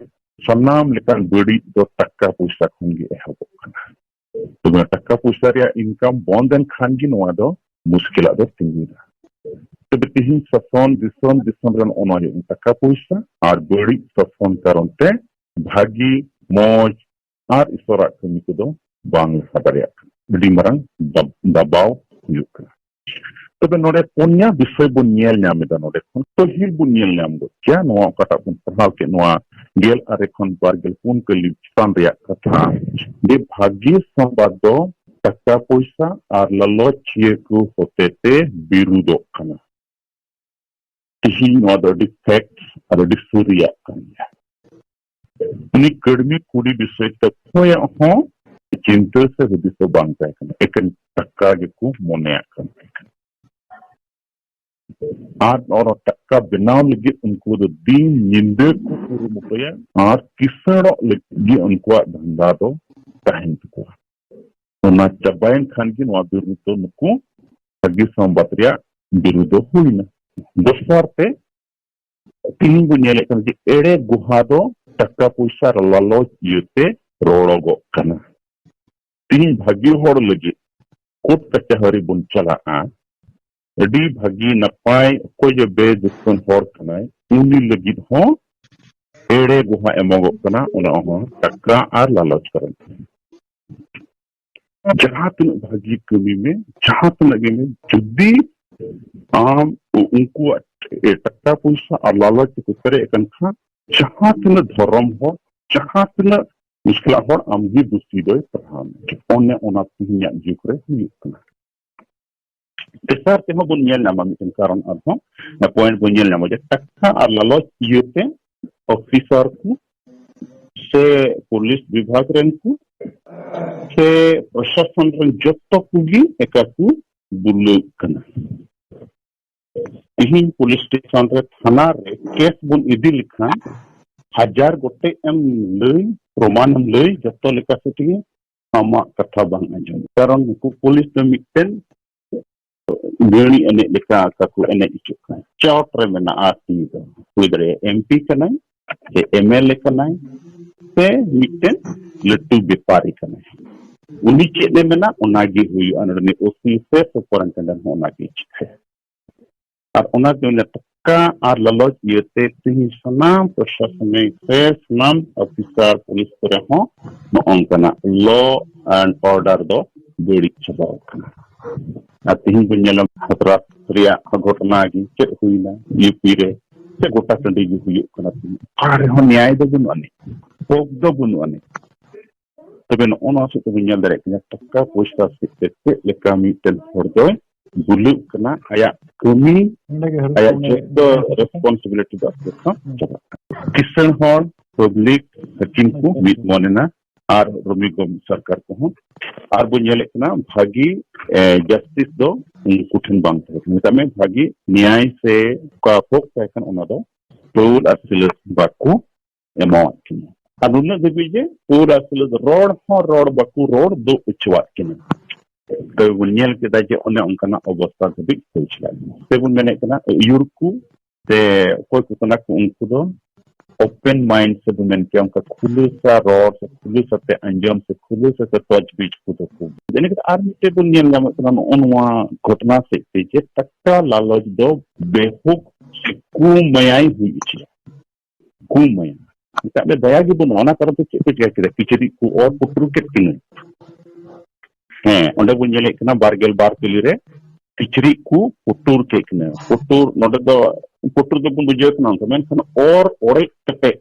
ᱥᱟᱱᱟᱢ ᱞᱮᱠᱟᱱ ᱵᱟᱹᱲᱤᱡ ᱫᱚ ᱴᱟᱠᱟ ᱯᱚᱭᱥᱟ ᱠᱷᱚᱱ ᱜᱮ ᱮᱦᱚᱵᱚᱜ ᱠᱟᱱᱟ᱾ ᱛᱚᱵᱮ ᱴᱟᱠᱟ ᱯᱚᱭᱥᱟ ᱨᱮᱭᱟᱜ ᱤᱱᱠᱟᱢ ᱵᱚᱱᱫ ᱮᱱ ᱠᱷᱟᱱ ᱜᱮ ᱱᱚᱣᱟ ᱫᱚ ᱢᱩᱥᱠᱤᱞᱟᱜ ᱫᱚ ᱛᱤᱸᱜᱩᱱᱟ᱾ ᱛᱚᱵᱮ ᱛᱮᱦᱮᱧ ᱥᱟᱥᱚᱱ, ᱫᱤᱥᱚᱢ, ᱫᱤᱥᱚᱢ ᱨᱮᱱ ᱚᱱᱟ ᱦᱩᱭᱩᱜ ᱠᱟᱱᱟ ᱴᱟᱠᱟ ᱯᱚᱭᱥᱟ ᱟᱨ ᱵᱟᱹᱲᱤᱡ ᱥᱟᱥᱚᱱ ᱠᱟᱨᱚᱱ ᱛᱮ ᱵᱷᱟᱹᱜᱤ, ᱢᱚᱡᱽ ᱟᱨ ᱤᱥᱚᱨᱟᱜ ᱠᱟᱹᱢᱤ ᱠᱚᱫᱚ ᱵᱟᱝ ᱞᱟᱦᱟ ᱫᱟᱲᱮᱭᱟᱜ ᱠᱟᱱᱟ᱾ ᱟᱹᱰᱤ ᱢᱟᱨᱟᱝ ᱫᱟᱵ-, ᱫᱟᱵᱟᱣ ᱦᱩᱭᱩᱜ ᱠᱟᱱᱟ᱾ ᱛᱚᱵᱮ ᱱᱚᱰᱮ ᱯᱩᱱᱭᱟ ᱵᱤᱥᱚᱭ ᱵᱚᱱ ᱧᱮᱞ ᱧᱟᱢ ᱮᱫᱟ, ᱱᱚᱰᱮ ᱠᱷᱚᱱ ᱯᱟᱹᱦᱤᱞ ᱵᱚᱱ ᱧᱮᱞ ᱧᱟᱢ ᱜᱚᱫ ᱠᱮᱭᱟ, ᱱᱚᱣᱟ ᱚᱠᱟᱴᱟᱜ ᱵᱚᱱ ᱯᱟᱲᱦᱟᱣ ᱠᱮᱫ, ᱱᱚᱣᱟ ᱜᱮᱞ ᱟᱨᱮ ᱠᱷᱚᱱ ᱵᱟᱨ ᱜᱮᱞ ᱯᱩᱱ ᱠᱟᱹᱞᱤ ᱪᱮᱛᱟᱱ ᱨᱮᱭᱟᱜ ᱠᱟᱛᱷᱟ, ᱡᱮ ᱵᱷᱟᱹᱜᱤ ᱥᱚᱢᱵᱟᱫ ᱫᱚ ᱴᱟᱠᱟ ᱯᱚᱭᱥᱟ ᱟᱨ ᱞᱟᱞᱚᱪᱤᱭᱟᱹ ᱠᱚ ᱦᱚᱛᱮᱛᱮ ᱵᱤᱨᱩᱫᱚᱜ ᱠᱟᱱᱟ᱾ ᱛᱤᱦᱤᱧ ᱱᱚᱣᱟ ᱫᱚ ᱟᱹᱰᱤ ᱯᱷᱮᱠᱴ ᱟᱨ ᱟᱹᱰᱤ ᱥᱟᱹᱨᱤᱭᱟᱜ ᱠᱟᱱ ᱜᱮᱭᱟ᱾ ᱩᱱᱤ ᱠᱟᱹᱲᱢᱤ ᱠᱩᱲᱤ ᱵᱤᱥᱚᱭ ᱛᱮ ᱚᱠᱚᱭᱟᱜ ᱦᱚᱸ ᱪᱤᱱᱛᱟᱹ ᱥᱮ ᱦᱩᱫᱤᱥ ᱫᱚ ᱵᱟᱝ ᱛᱟᱦᱮᱸ ᱠᱟᱱᱟ, ᱮᱠᱮᱱ ᱴᱟᱠᱟ ᱜᱮᱠᱚ ᱢᱚᱱᱮᱭᱟᱜ ᱠᱟᱱ ᱛᱟᱦᱮᱸ ᱠᱟᱱᱟ᱾ ᱟᱨ ᱚᱱᱟ ᱴᱟᱠᱟ ᱵᱮᱱᱟᱣ ᱞᱟᱹᱜᱤᱫ ᱩᱱᱠᱩ ᱫᱚ ᱫᱤᱱ ᱧᱤᱫᱟᱹ ᱠᱚ ᱠᱩᱨᱩᱢᱩᱴᱩᱭᱟ ᱟᱨ ᱠᱤᱥᱟᱹᱬᱚᱜ ᱞᱟᱹᱜᱤᱫ ᱜᱮ ᱩᱱᱠᱩᱣᱟᱜ ᱫᱷᱟᱱᱫᱟ ᱫᱚ ᱛᱟᱦᱮᱱ ᱛᱟᱠᱚᱣᱟ᱾ ᱚᱱᱟ ᱪᱟᱵᱟᱭᱮᱱ ᱠᱷᱟᱱ ᱜᱮ ᱱᱚᱣᱟ ᱵᱤᱨᱩᱫᱷ ᱫᱚ ᱱᱩᱠᱩ ᱵᱷᱟᱹᱜᱤ ᱥᱚᱢᱵᱟᱫ ᱨᱮᱭᱟᱜ ᱵᱤᱨᱩᱫᱷ ᱫᱚ ᱦᱩᱭᱱᱟ᱾ ᱫᱚᱥᱟᱨ ᱛᱮ, ᱛᱤᱦᱤᱧ ᱵᱚᱱ ᱧᱮᱞᱮᱫ ᱠᱟᱱᱟ ᱡᱮ ᱮᱲᱮ ᱜᱩᱦᱟ ᱫᱚ ᱴᱟᱠᱟ ᱯᱚᱭᱥᱟ ᱞᱟᱞᱚᱪ ᱤᱭᱟᱹᱛᱮ ᱨᱚᱲᱚᱜᱚᱜ ᱠᱟᱱᱟ᱾ ᱛᱤᱦᱤᱧ ᱵᱷᱟᱹᱜᱤ ᱦᱚᱲ ᱞᱟᱹᱜᱤᱫ ᱠᱳᱨᱴ ᱠᱟᱪᱟᱦᱟᱹᱨᱤ ᱵᱚᱱ ᱪᱟᱞᱟᱜᱼᱟ, ᱟᱹᱰᱤ ᱵᱷᱟᱹᱜᱤ ᱱᱟᱯᱟᱭ ᱚᱠᱚᱭ ᱡᱮ ᱵᱮᱼᱫᱩᱥᱢᱚᱱ ᱦᱚᱲ ᱠᱟᱱᱟᱭ, ᱩᱱᱤ ᱞᱟᱹᱜᱤᱫ ᱦᱚᱸ ᱮᱲᱮ ᱜᱩᱦᱟ ᱮᱢᱚᱜᱚᱜ ᱠᱟᱱᱟ, ᱚᱱᱟ ᱦᱚᱸ ᱴᱟᱠᱟ ᱟᱨ ᱞᱟᱞᱚᱪ ᱠᱟᱨᱚᱱ ᱛᱮ᱾ ᱡᱟᱦᱟᱸ ᱛᱤᱱᱟᱹᱜ ᱵᱷᱟᱹᱜᱤ ᱠᱟᱹᱢᱤ ᱢᱮ, ᱡᱟᱦᱟᱸ ᱛᱤᱱᱟᱹᱜ ᱜᱮ ᱢᱮ, ᱡᱩᱫᱤ ᱟᱢ ᱩ-, ᱩᱱᱠᱩᱣᱟᱜ ᱴᱟᱠᱟ ᱯᱚᱭᱥᱟ ᱟᱨ ᱞᱟᱞᱚᱪ ᱛᱮᱠᱚ ᱯᱮᱨᱮᱡ ᱟᱠᱟᱱ ᱠᱷᱟᱱ, ᱡᱟᱦᱟᱸ ᱛᱤᱱᱟᱹᱜ ᱫᱷᱚᱨᱚᱢ ᱦᱚᱲ, ᱡᱟᱦᱟᱸ ᱛᱤᱱᱟᱹᱜ ᱢᱩᱥᱠᱤᱞᱟᱜ ᱦᱚᱲ, ᱟᱢᱜᱮ ᱫᱩᱥᱤ ᱫᱚᱭ ᱯᱟᱲᱦᱟᱣ ᱢᱮ᱾ ᱚᱱᱮ ᱚᱱᱟ ᱛᱮᱦᱮᱧᱟᱜ ᱡᱩᱜᱽ ᱨᱮ ᱦᱩᱭᱩᱜ ᱠᱟᱱᱟ᱾ ᱛᱮᱥᱟᱨ ᱛᱮᱦᱚᱸ ᱵᱚᱱ ᱧᱮᱞ ᱧᱟᱢᱟ ᱢᱤᱫᱴᱮᱱ ᱠᱟᱨᱚᱱ, ᱟᱨᱦᱚᱸ ᱚᱱᱟ ᱯᱚᱭᱮᱱᱴ ᱵᱚᱱ ᱧᱮᱞ ᱧᱟᱢᱟ ᱡᱮ ᱴᱟᱠᱟ ᱟᱨ ᱞᱟᱞᱚᱪ ᱤᱭᱟᱹᱛᱮ ᱚᱯᱷᱤᱥᱟᱨ ᱠᱚ ᱥᱮ ᱯᱩᱞᱤᱥ ᱵᱤᱵᱷᱟᱜᱽ ᱨᱮᱱ ᱠᱚ ᱥᱮ ᱯᱨᱚᱥᱟᱥᱚᱱ ᱨᱮᱱ ᱡᱚᱛᱚ ᱠᱚᱜᱮ ᱮᱠᱟ ᱠᱚ ᱵᱩᱞᱟᱹᱜ ᱠᱟᱱᱟ᱾ ᱛᱤᱦᱤᱧ ᱯᱩᱞᱤᱥ ᱥᱴᱮᱥᱚᱱ ᱨᱮ, ᱛᱷᱟᱱᱟ ᱨᱮ ᱠᱮᱥ ᱵᱚᱱ ᱤᱫᱤ ᱞᱮᱠᱷᱟᱱ, ᱦᱟᱡᱟᱨ ᱜᱚᱴᱮᱡ ᱮᱢ ᱞᱟᱹᱭ, ᱯᱨᱚᱢᱟᱱ ᱮᱢ ᱞᱟᱹᱭ, ᱡᱚᱛᱚ ᱞᱮᱠᱟ ᱥᱮ ᱛᱮᱜᱮ ᱟᱢᱟᱜ ᱠᱟᱛᱷᱟ ᱵᱟᱝ ᱟᱸᱡᱚᱢ᱾ ᱠᱟᱨᱚᱱ ᱱᱩᱠᱩ ᱯᱩᱞᱤᱥ ᱫᱚ ᱢᱤᱫᱴᱮᱱ ᱜᱟᱹᱲᱤ ᱮᱱᱮᱡ ᱞᱮᱠᱟ ᱚᱠᱟ ᱠᱚ ᱮᱱᱮᱡ ᱦᱚᱪᱚᱜ ᱠᱟᱱᱟ᱾ ᱪᱚᱴ ᱨᱮ ᱢᱮᱱᱟᱜᱼᱟ ᱛᱤ ᱫᱚ᱾ ᱦᱩᱭ ᱫᱟᱲᱮᱭᱟᱜᱼᱟ ᱮᱢ ᱯᱤ ᱠᱟᱱᱟᱭ, ᱥᱮ ᱮᱢ ᱮᱞ ᱮ ᱠᱟᱱᱟᱭ, ᱥᱮ ᱢᱤᱫᱴᱮᱱ ᱞᱟᱹᱴᱩ ᱵᱮᱯᱟᱨᱤ ᱠᱟᱱᱟᱭ᱾ ᱩᱱᱤ ᱪᱮᱫ ᱮ ᱢᱮᱱᱟ, ᱚᱱᱟᱜᱮ ᱦᱩᱭᱩᱜᱼᱟ᱾ ᱱᱚᱰᱮᱱᱤᱡ ᱳ ᱥᱤ ᱥᱮ ᱥᱩᱯᱟᱨᱤᱱᱴᱮᱱᱰᱮᱱᱴ ᱦᱚᱸ ᱚᱱᱟᱜᱮ ᱪᱤᱠᱟᱹᱭᱟ᱾ ᱟᱨ ᱚᱱᱟᱛᱮ ᱚᱱᱟ ᱴᱟᱠᱟ ᱟᱨ ᱞᱟᱞᱚᱪ ᱤᱭᱟᱹᱛᱮ ᱛᱮᱦᱮᱧ ᱥᱟᱱᱟᱢ ᱯᱨᱚᱥᱟᱥᱚᱱᱤᱠ ᱥᱮ ᱥᱟᱱᱟᱢ ᱚᱯᱷᱤᱥᱟᱨ ᱯᱩᱞᱤᱥ ᱠᱚᱨᱮ ᱦᱚᱸ ᱱᱚᱜᱼᱚ ᱱᱚᱝᱠᱟᱱᱟᱜ law and order ᱫᱚ ᱵᱟᱹᱲᱤᱡ ᱪᱟᱵᱟᱣ ᱠᱟᱱᱟ᱾ ᱟᱨ ᱛᱮᱦᱮᱧ ᱵᱚᱱ ᱧᱮᱞᱟ ᱦᱟᱛᱨᱟᱥ ᱨᱮᱭᱟᱜ ᱜᱷᱚᱴᱚᱱᱟ ᱜᱮ ᱪᱮᱫ ᱦᱩᱭᱱᱟ ᱤᱭᱩ ᱯᱤ ᱨᱮ, ᱥᱮ ᱜᱚᱴᱟ ᱴᱟᱺᱰᱤ ᱜᱮ ᱦᱩᱭᱩᱜ ᱠᱟᱱᱟ᱾ ᱛᱮᱦᱮᱧ ᱚᱠᱟ ᱨᱮᱦᱚᱸ ᱱᱮᱭᱟᱭ ᱫᱚ ᱵᱟᱹᱱᱩᱜ ᱟᱹᱱᱤᱡ, ᱦᱚᱠ ᱫᱚ ᱵᱟᱹᱱᱩᱜ ᱟᱹᱱᱤᱡ᱾ ᱛᱚᱵᱮ ᱱᱚᱜᱼᱚ ᱱᱚᱣᱟ ᱥᱮᱫ ᱛᱮᱵᱚᱱ ᱧᱮᱞ ᱫᱟᱲᱮᱭᱟᱜ ᱠᱟᱱᱟ, ᱴᱟᱠᱟ ᱯᱚᱭᱥᱟ ᱥᱮᱫ ᱛᱮ ᱪᱮᱫ ᱞᱮᱠᱟ ᱢᱤᱫᱴᱮᱱ ᱦᱚᱲ ᱫᱚᱭ ᱵᱩᱞᱟᱹᱜ ᱠᱟᱱᱟ, ᱟᱭᱟᱜ ᱠᱟᱹᱢᱤ, ᱚᱸᱰᱮ ᱜᱮ ᱦᱟᱹᱨᱩᱵ ᱟᱭᱟᱜ ᱠᱚ ᱡᱚᱛᱚ ᱚᱸᱰᱮ ᱨᱮᱥᱯᱚᱱᱥᱤᱵᱤᱞᱤᱴᱤ ᱫᱚ ᱟᱥᱛᱮ ᱟᱥᱛᱮ ᱪᱟᱵᱟᱜ ᱠᱟᱱᱟ᱾ ᱠᱤᱥᱟᱹᱬ ᱦᱚᱲ, ᱯᱟᱵᱽᱞᱤᱠ, ᱦᱟᱹᱠᱤᱢ ᱠᱚ ᱟᱪᱪᱷᱟ, ᱢᱤᱫ ᱟᱪᱪᱷᱟ᱾ ᱢᱚᱱᱮᱱᱟ, ᱟᱨ ᱨᱚᱢᱤ ᱜᱚᱢ ᱥᱚᱨᱠᱟᱨ ᱠᱚᱦᱚᱸ᱾ ᱟᱨ ᱵᱚᱱ ᱧᱮᱞᱮᱫ ᱠᱟᱱᱟ ᱵᱷᱟᱹᱜᱤ, ᱮ, ᱡᱟᱥᱴᱤᱥ ᱫᱚ ᱩᱱᱠᱩ ᱴᱷᱮᱱ ᱵᱟᱝ ᱛᱟᱦᱮᱸ ᱠᱟᱱᱟ᱾ ᱢᱮᱛᱟᱜ ᱢᱮ ᱵᱷᱟᱹᱜᱤ ᱱᱮᱭᱟᱭ ᱥᱮ ᱚᱠᱟ ᱦᱚᱠ ᱛᱟᱦᱮᱸ ᱠᱟᱱᱟ, ᱚᱱᱟ ᱫᱚ ᱯᱟᱹᱣᱩᱞ ᱟᱨ ᱥᱤᱞᱟᱹᱥ ᱵᱟᱠᱚ ᱮᱢᱟᱣᱟᱫ ᱠᱤᱱᱟ᱾ ᱟᱨ ᱱᱩᱱᱟᱹᱜ ᱫᱷᱟᱹᱵᱤᱡ ᱡᱮ ᱯᱟᱹᱣᱩᱞ ᱟᱨ ᱥᱤᱞᱟᱹᱥ ᱨᱚᱲ ᱦᱚᱸ ᱨᱚᱲ ᱵᱟᱠᱚ ᱨᱚᱲ ᱫᱚ ᱦᱚᱪᱚᱣᱟᱫ ᱠᱤᱱᱟ᱾ ᱛᱚᱵᱮ ᱵᱚᱱ ᱧᱮᱞ ᱠᱮᱫᱟ ᱡᱮ ᱚᱱᱮ ᱚᱱᱠᱟᱱᱟᱜ ᱚᱵᱚᱥᱛᱟ ᱫᱷᱟᱹᱵᱤᱡ ᱯᱳᱣᱪᱷᱞᱟᱜ ᱠᱟᱱᱟ᱾ ᱛᱮᱵᱚᱱ ᱢᱮᱱᱮᱫ ᱠᱟᱱᱟ ᱟᱹᱭᱩᱨ ᱠᱚ ᱥᱮ ᱚᱠᱚᱭ ᱠᱚ ᱠᱟᱱᱟ ᱠᱚ ᱩᱱᱠᱩ ᱫᱚ open mind ᱥᱮ ᱵᱚᱱ ᱢᱮᱱ ᱠᱮᱭᱟ ᱚᱱᱠᱟ ᱠᱷᱩᱞᱟᱹᱥᱟ ᱨᱚᱲ ᱥᱮ ᱠᱷᱩᱞᱟᱹᱥᱟ ᱛᱮ ᱟᱸᱡᱚᱢ ᱥᱮ ᱠᱷᱩᱞᱟᱹᱥᱟ ᱛᱮ ᱛᱚᱡᱵᱤᱡ ᱠᱚᱫᱚ ᱠᱚ᱾ ᱤᱱᱟᱹ ᱠᱟᱛᱮ ᱟᱨ ᱢᱤᱫᱴᱮᱡ ᱵᱚᱱ ᱧᱮᱞ ᱧᱟᱢᱮᱫ ᱠᱟᱱᱟ ᱱᱚᱜᱼᱚ ᱱᱚᱣᱟ ᱜᱷᱚᱴᱚᱱᱟ ᱥᱮᱫ ᱛᱮ ᱡᱮ ᱴᱟᱠᱟ ᱞᱟᱞᱚᱪ ᱫᱚ ᱵᱮᱦᱩᱠ ᱥᱮ ᱠᱩᱢᱟᱭᱟᱭ ᱦᱩᱭ ᱦᱚᱪᱚᱭᱟ᱾ ᱠᱩᱢᱟᱭᱟ᱾ ᱢᱮᱛᱟᱜ ᱢᱮ ᱫᱟᱭᱟ ᱜᱮ ᱵᱟᱹᱱᱩᱜᱼᱟ᱾ ᱚᱱᱟ ᱠᱟᱨᱚᱱ ᱛᱮ ᱪᱮᱫ ᱠᱚ ᱪᱤᱠᱟ ᱠᱮᱫᱟ? ᱠᱤᱪᱨᱤᱡ ᱠᱚ ᱚᱨ ᱯᱩᱴᱩᱨ ᱠᱮᱫ ᱠᱤᱱᱟᱹ᱾ ᱦᱮᱸ, ᱚᱸᱰᱮ ᱵᱚᱱ ᱧᱮᱞᱮᱫ ᱠᱟᱱᱟ ᱵᱟᱨ ᱜᱮᱞ ᱵᱟᱨ ᱛᱟᱹᱞᱤ ᱨᱮ ᱠᱤᱪᱨᱤᱡ ᱠᱚ ᱯᱩᱴᱩᱨ ᱠᱮᱫ ᱠᱤᱱᱟ᱾ ᱯᱩᱴᱩᱨ, ᱱᱚᱰᱮ ᱫᱚ ᱯᱩᱴᱩᱨ ᱫᱚᱵᱚᱱ ᱵᱩᱡᱷᱟᱹᱣ ᱠᱟᱱᱟ, ᱢᱮᱱᱠᱷᱟᱱ ᱚᱨ ᱚᱲᱮᱡ ᱠᱟᱛᱮ,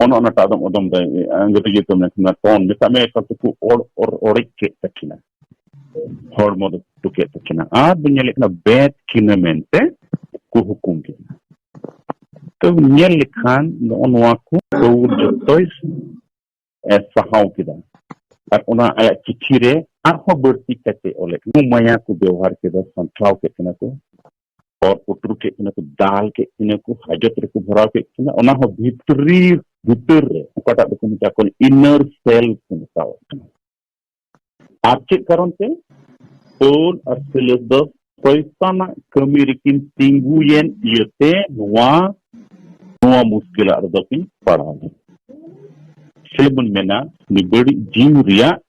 ᱚᱱᱮ ᱚᱱᱟᱴᱟᱜ ᱫᱚ ᱚᱫᱚᱢ ᱫᱚ ᱤᱝᱨᱮᱡᱤ ᱛᱮ ᱢᱮᱱ ᱠᱟᱱᱟ torn, ᱢᱮᱛᱟᱜ ᱢᱮ ᱮᱠᱟᱞ ᱛᱮᱠᱚ ᱚᱲ, ᱚᱨ ᱚᱲᱮᱡ ᱠᱮᱫ ᱛᱟᱹᱠᱤᱱᱟ, ᱦᱚᱲᱢᱚ ᱫᱚ ᱯᱩᱴᱩᱨ ᱠᱮᱫ ᱛᱟᱹᱠᱤᱱᱟ, ᱟᱨ ᱵᱚᱱ ᱧᱮᱞᱮᱫ ᱠᱟᱱᱟ ᱵᱮᱫ ᱠᱤᱱᱟ ᱢᱮᱱᱛᱮ ᱠᱚ ᱦᱩᱠᱩᱢ ᱠᱮᱫᱟ᱾ ᱛᱚ ᱧᱮᱞ ᱞᱮᱠᱷᱟᱱ ᱱᱚᱜᱼᱚ ᱱᱚᱣᱟ ᱠᱚ ᱯᱟᱹᱣᱩᱞ ᱡᱚᱛᱚᱭ ᱮ ᱥᱟᱦᱟᱣ ᱠᱮᱫᱟ᱾ ᱟᱨ ᱚᱱᱟ ᱟᱭᱟᱜ ᱪᱤᱴᱷᱤ ᱨᱮ ᱟᱨᱦᱚᱸ ᱵᱟᱹᱲᱛᱤ ᱠᱟᱛᱮ ᱚᱞᱮᱫ, ᱱᱩ ᱢᱟᱭᱟ ᱠᱚ ᱵᱮᱣᱦᱟᱨ ᱠᱮᱫᱟ, ᱥᱟᱢᱴᱷᱟᱣ ᱠᱮᱫ ᱠᱤᱱᱟ ᱠᱚ, ᱦᱚᱨ ᱯᱩᱴᱩᱨ ᱠᱮᱫ ᱠᱤᱱᱟ ᱠᱚ, ᱫᱟᱞ ᱠᱮᱫ ᱠᱤᱱᱟ ᱠᱚ, ᱦᱟᱡᱚᱛ ᱨᱮᱠᱚ ᱵᱷᱚᱨᱟᱣ ᱠᱮᱫ ᱠᱤᱱᱟ᱾ ᱚᱱᱟ ᱦᱚᱸ ᱵᱷᱤᱛᱨᱤ ᱵᱷᱤᱛᱤᱨ ᱨᱮ ᱚᱠᱟᱴᱟᱜ ᱫᱚᱠᱚ ᱢᱮᱛᱟᱜ ᱠᱟᱱ inner cell ᱠᱚ ᱢᱮᱛᱟᱣᱟᱜ ᱠᱟᱱᱟ᱾ ᱟᱨ ᱪᱮᱫ ᱠᱟᱨᱚᱱ ᱛᱮ? ᱯᱟᱹᱣᱩᱞ ᱟᱨ ᱥᱤᱞᱟᱥ ᱫᱚ ᱥᱚᱭᱛᱟᱱᱟᱜ ᱠᱟᱹᱢᱤ ᱨᱮᱠᱤᱱ ᱛᱤᱸᱜᱩᱭᱮᱱ ᱤᱭᱟᱹᱛᱮ ᱱᱚᱣᱟ, ᱱᱚᱣᱟ ᱢᱩᱥᱠᱤᱞᱟᱜ ᱨᱮᱫᱚ ᱠᱤᱱ ᱯᱟᱲᱟᱣ ᱞᱮᱱᱟ᱾ ᱥᱮ ᱵᱚᱱ ᱢᱮᱱᱟ, ᱩᱱᱤ ᱵᱟᱹᱲᱤᱡ ᱡᱤᱣᱤ ᱨᱮᱭᱟᱜ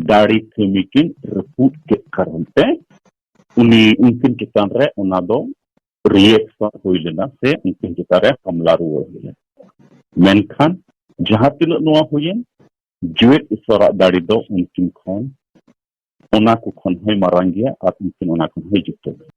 ᱫᱟᱲᱮ ᱠᱟᱹᱢᱤ ᱠᱤᱱ ᱨᱟᱹᱯᱩᱫ ᱠᱮᱫ ᱠᱟᱨᱚᱱ ᱛᱮ ᱩᱱᱤ, ᱩᱱᱠᱤᱱ ᱪᱮᱛᱟᱱ ᱨᱮ ᱚᱱᱟ ᱫᱚ reaction ᱦᱩᱭ ᱞᱮᱱᱟ, ᱥᱮ ᱩᱱᱠᱤᱱ ᱪᱮᱛᱟᱱ ᱨᱮ ᱦᱟᱢᱞᱟ ᱨᱩᱣᱟᱹᱲ ᱦᱩᱭ ᱞᱮᱱᱟ᱾ ᱢᱮᱱᱠᱷᱟᱱ ᱡᱟᱦᱟᱸ ᱛᱤᱱᱟᱹᱜ ᱱᱚᱣᱟ ᱦᱩᱭᱮᱱ, ᱡᱮᱣᱮᱫ ᱤᱥᱚᱨᱟᱜ ᱫᱟᱲᱮ ᱫᱚ ᱩᱱᱠᱤᱱ ᱠᱷᱚᱱ, ᱚᱱᱟ ᱠᱚ ᱠᱷᱚᱱ ᱦᱚᱸᱭ ᱢᱟᱨᱟᱝ ᱜᱮᱭᱟ ᱟᱨ ᱩᱱᱠᱤᱱ ᱚᱱᱟ ᱠᱷᱚᱱ ᱦᱚᱸᱭ ᱡᱤᱛᱟᱹᱣ ᱜᱮᱭᱟ᱾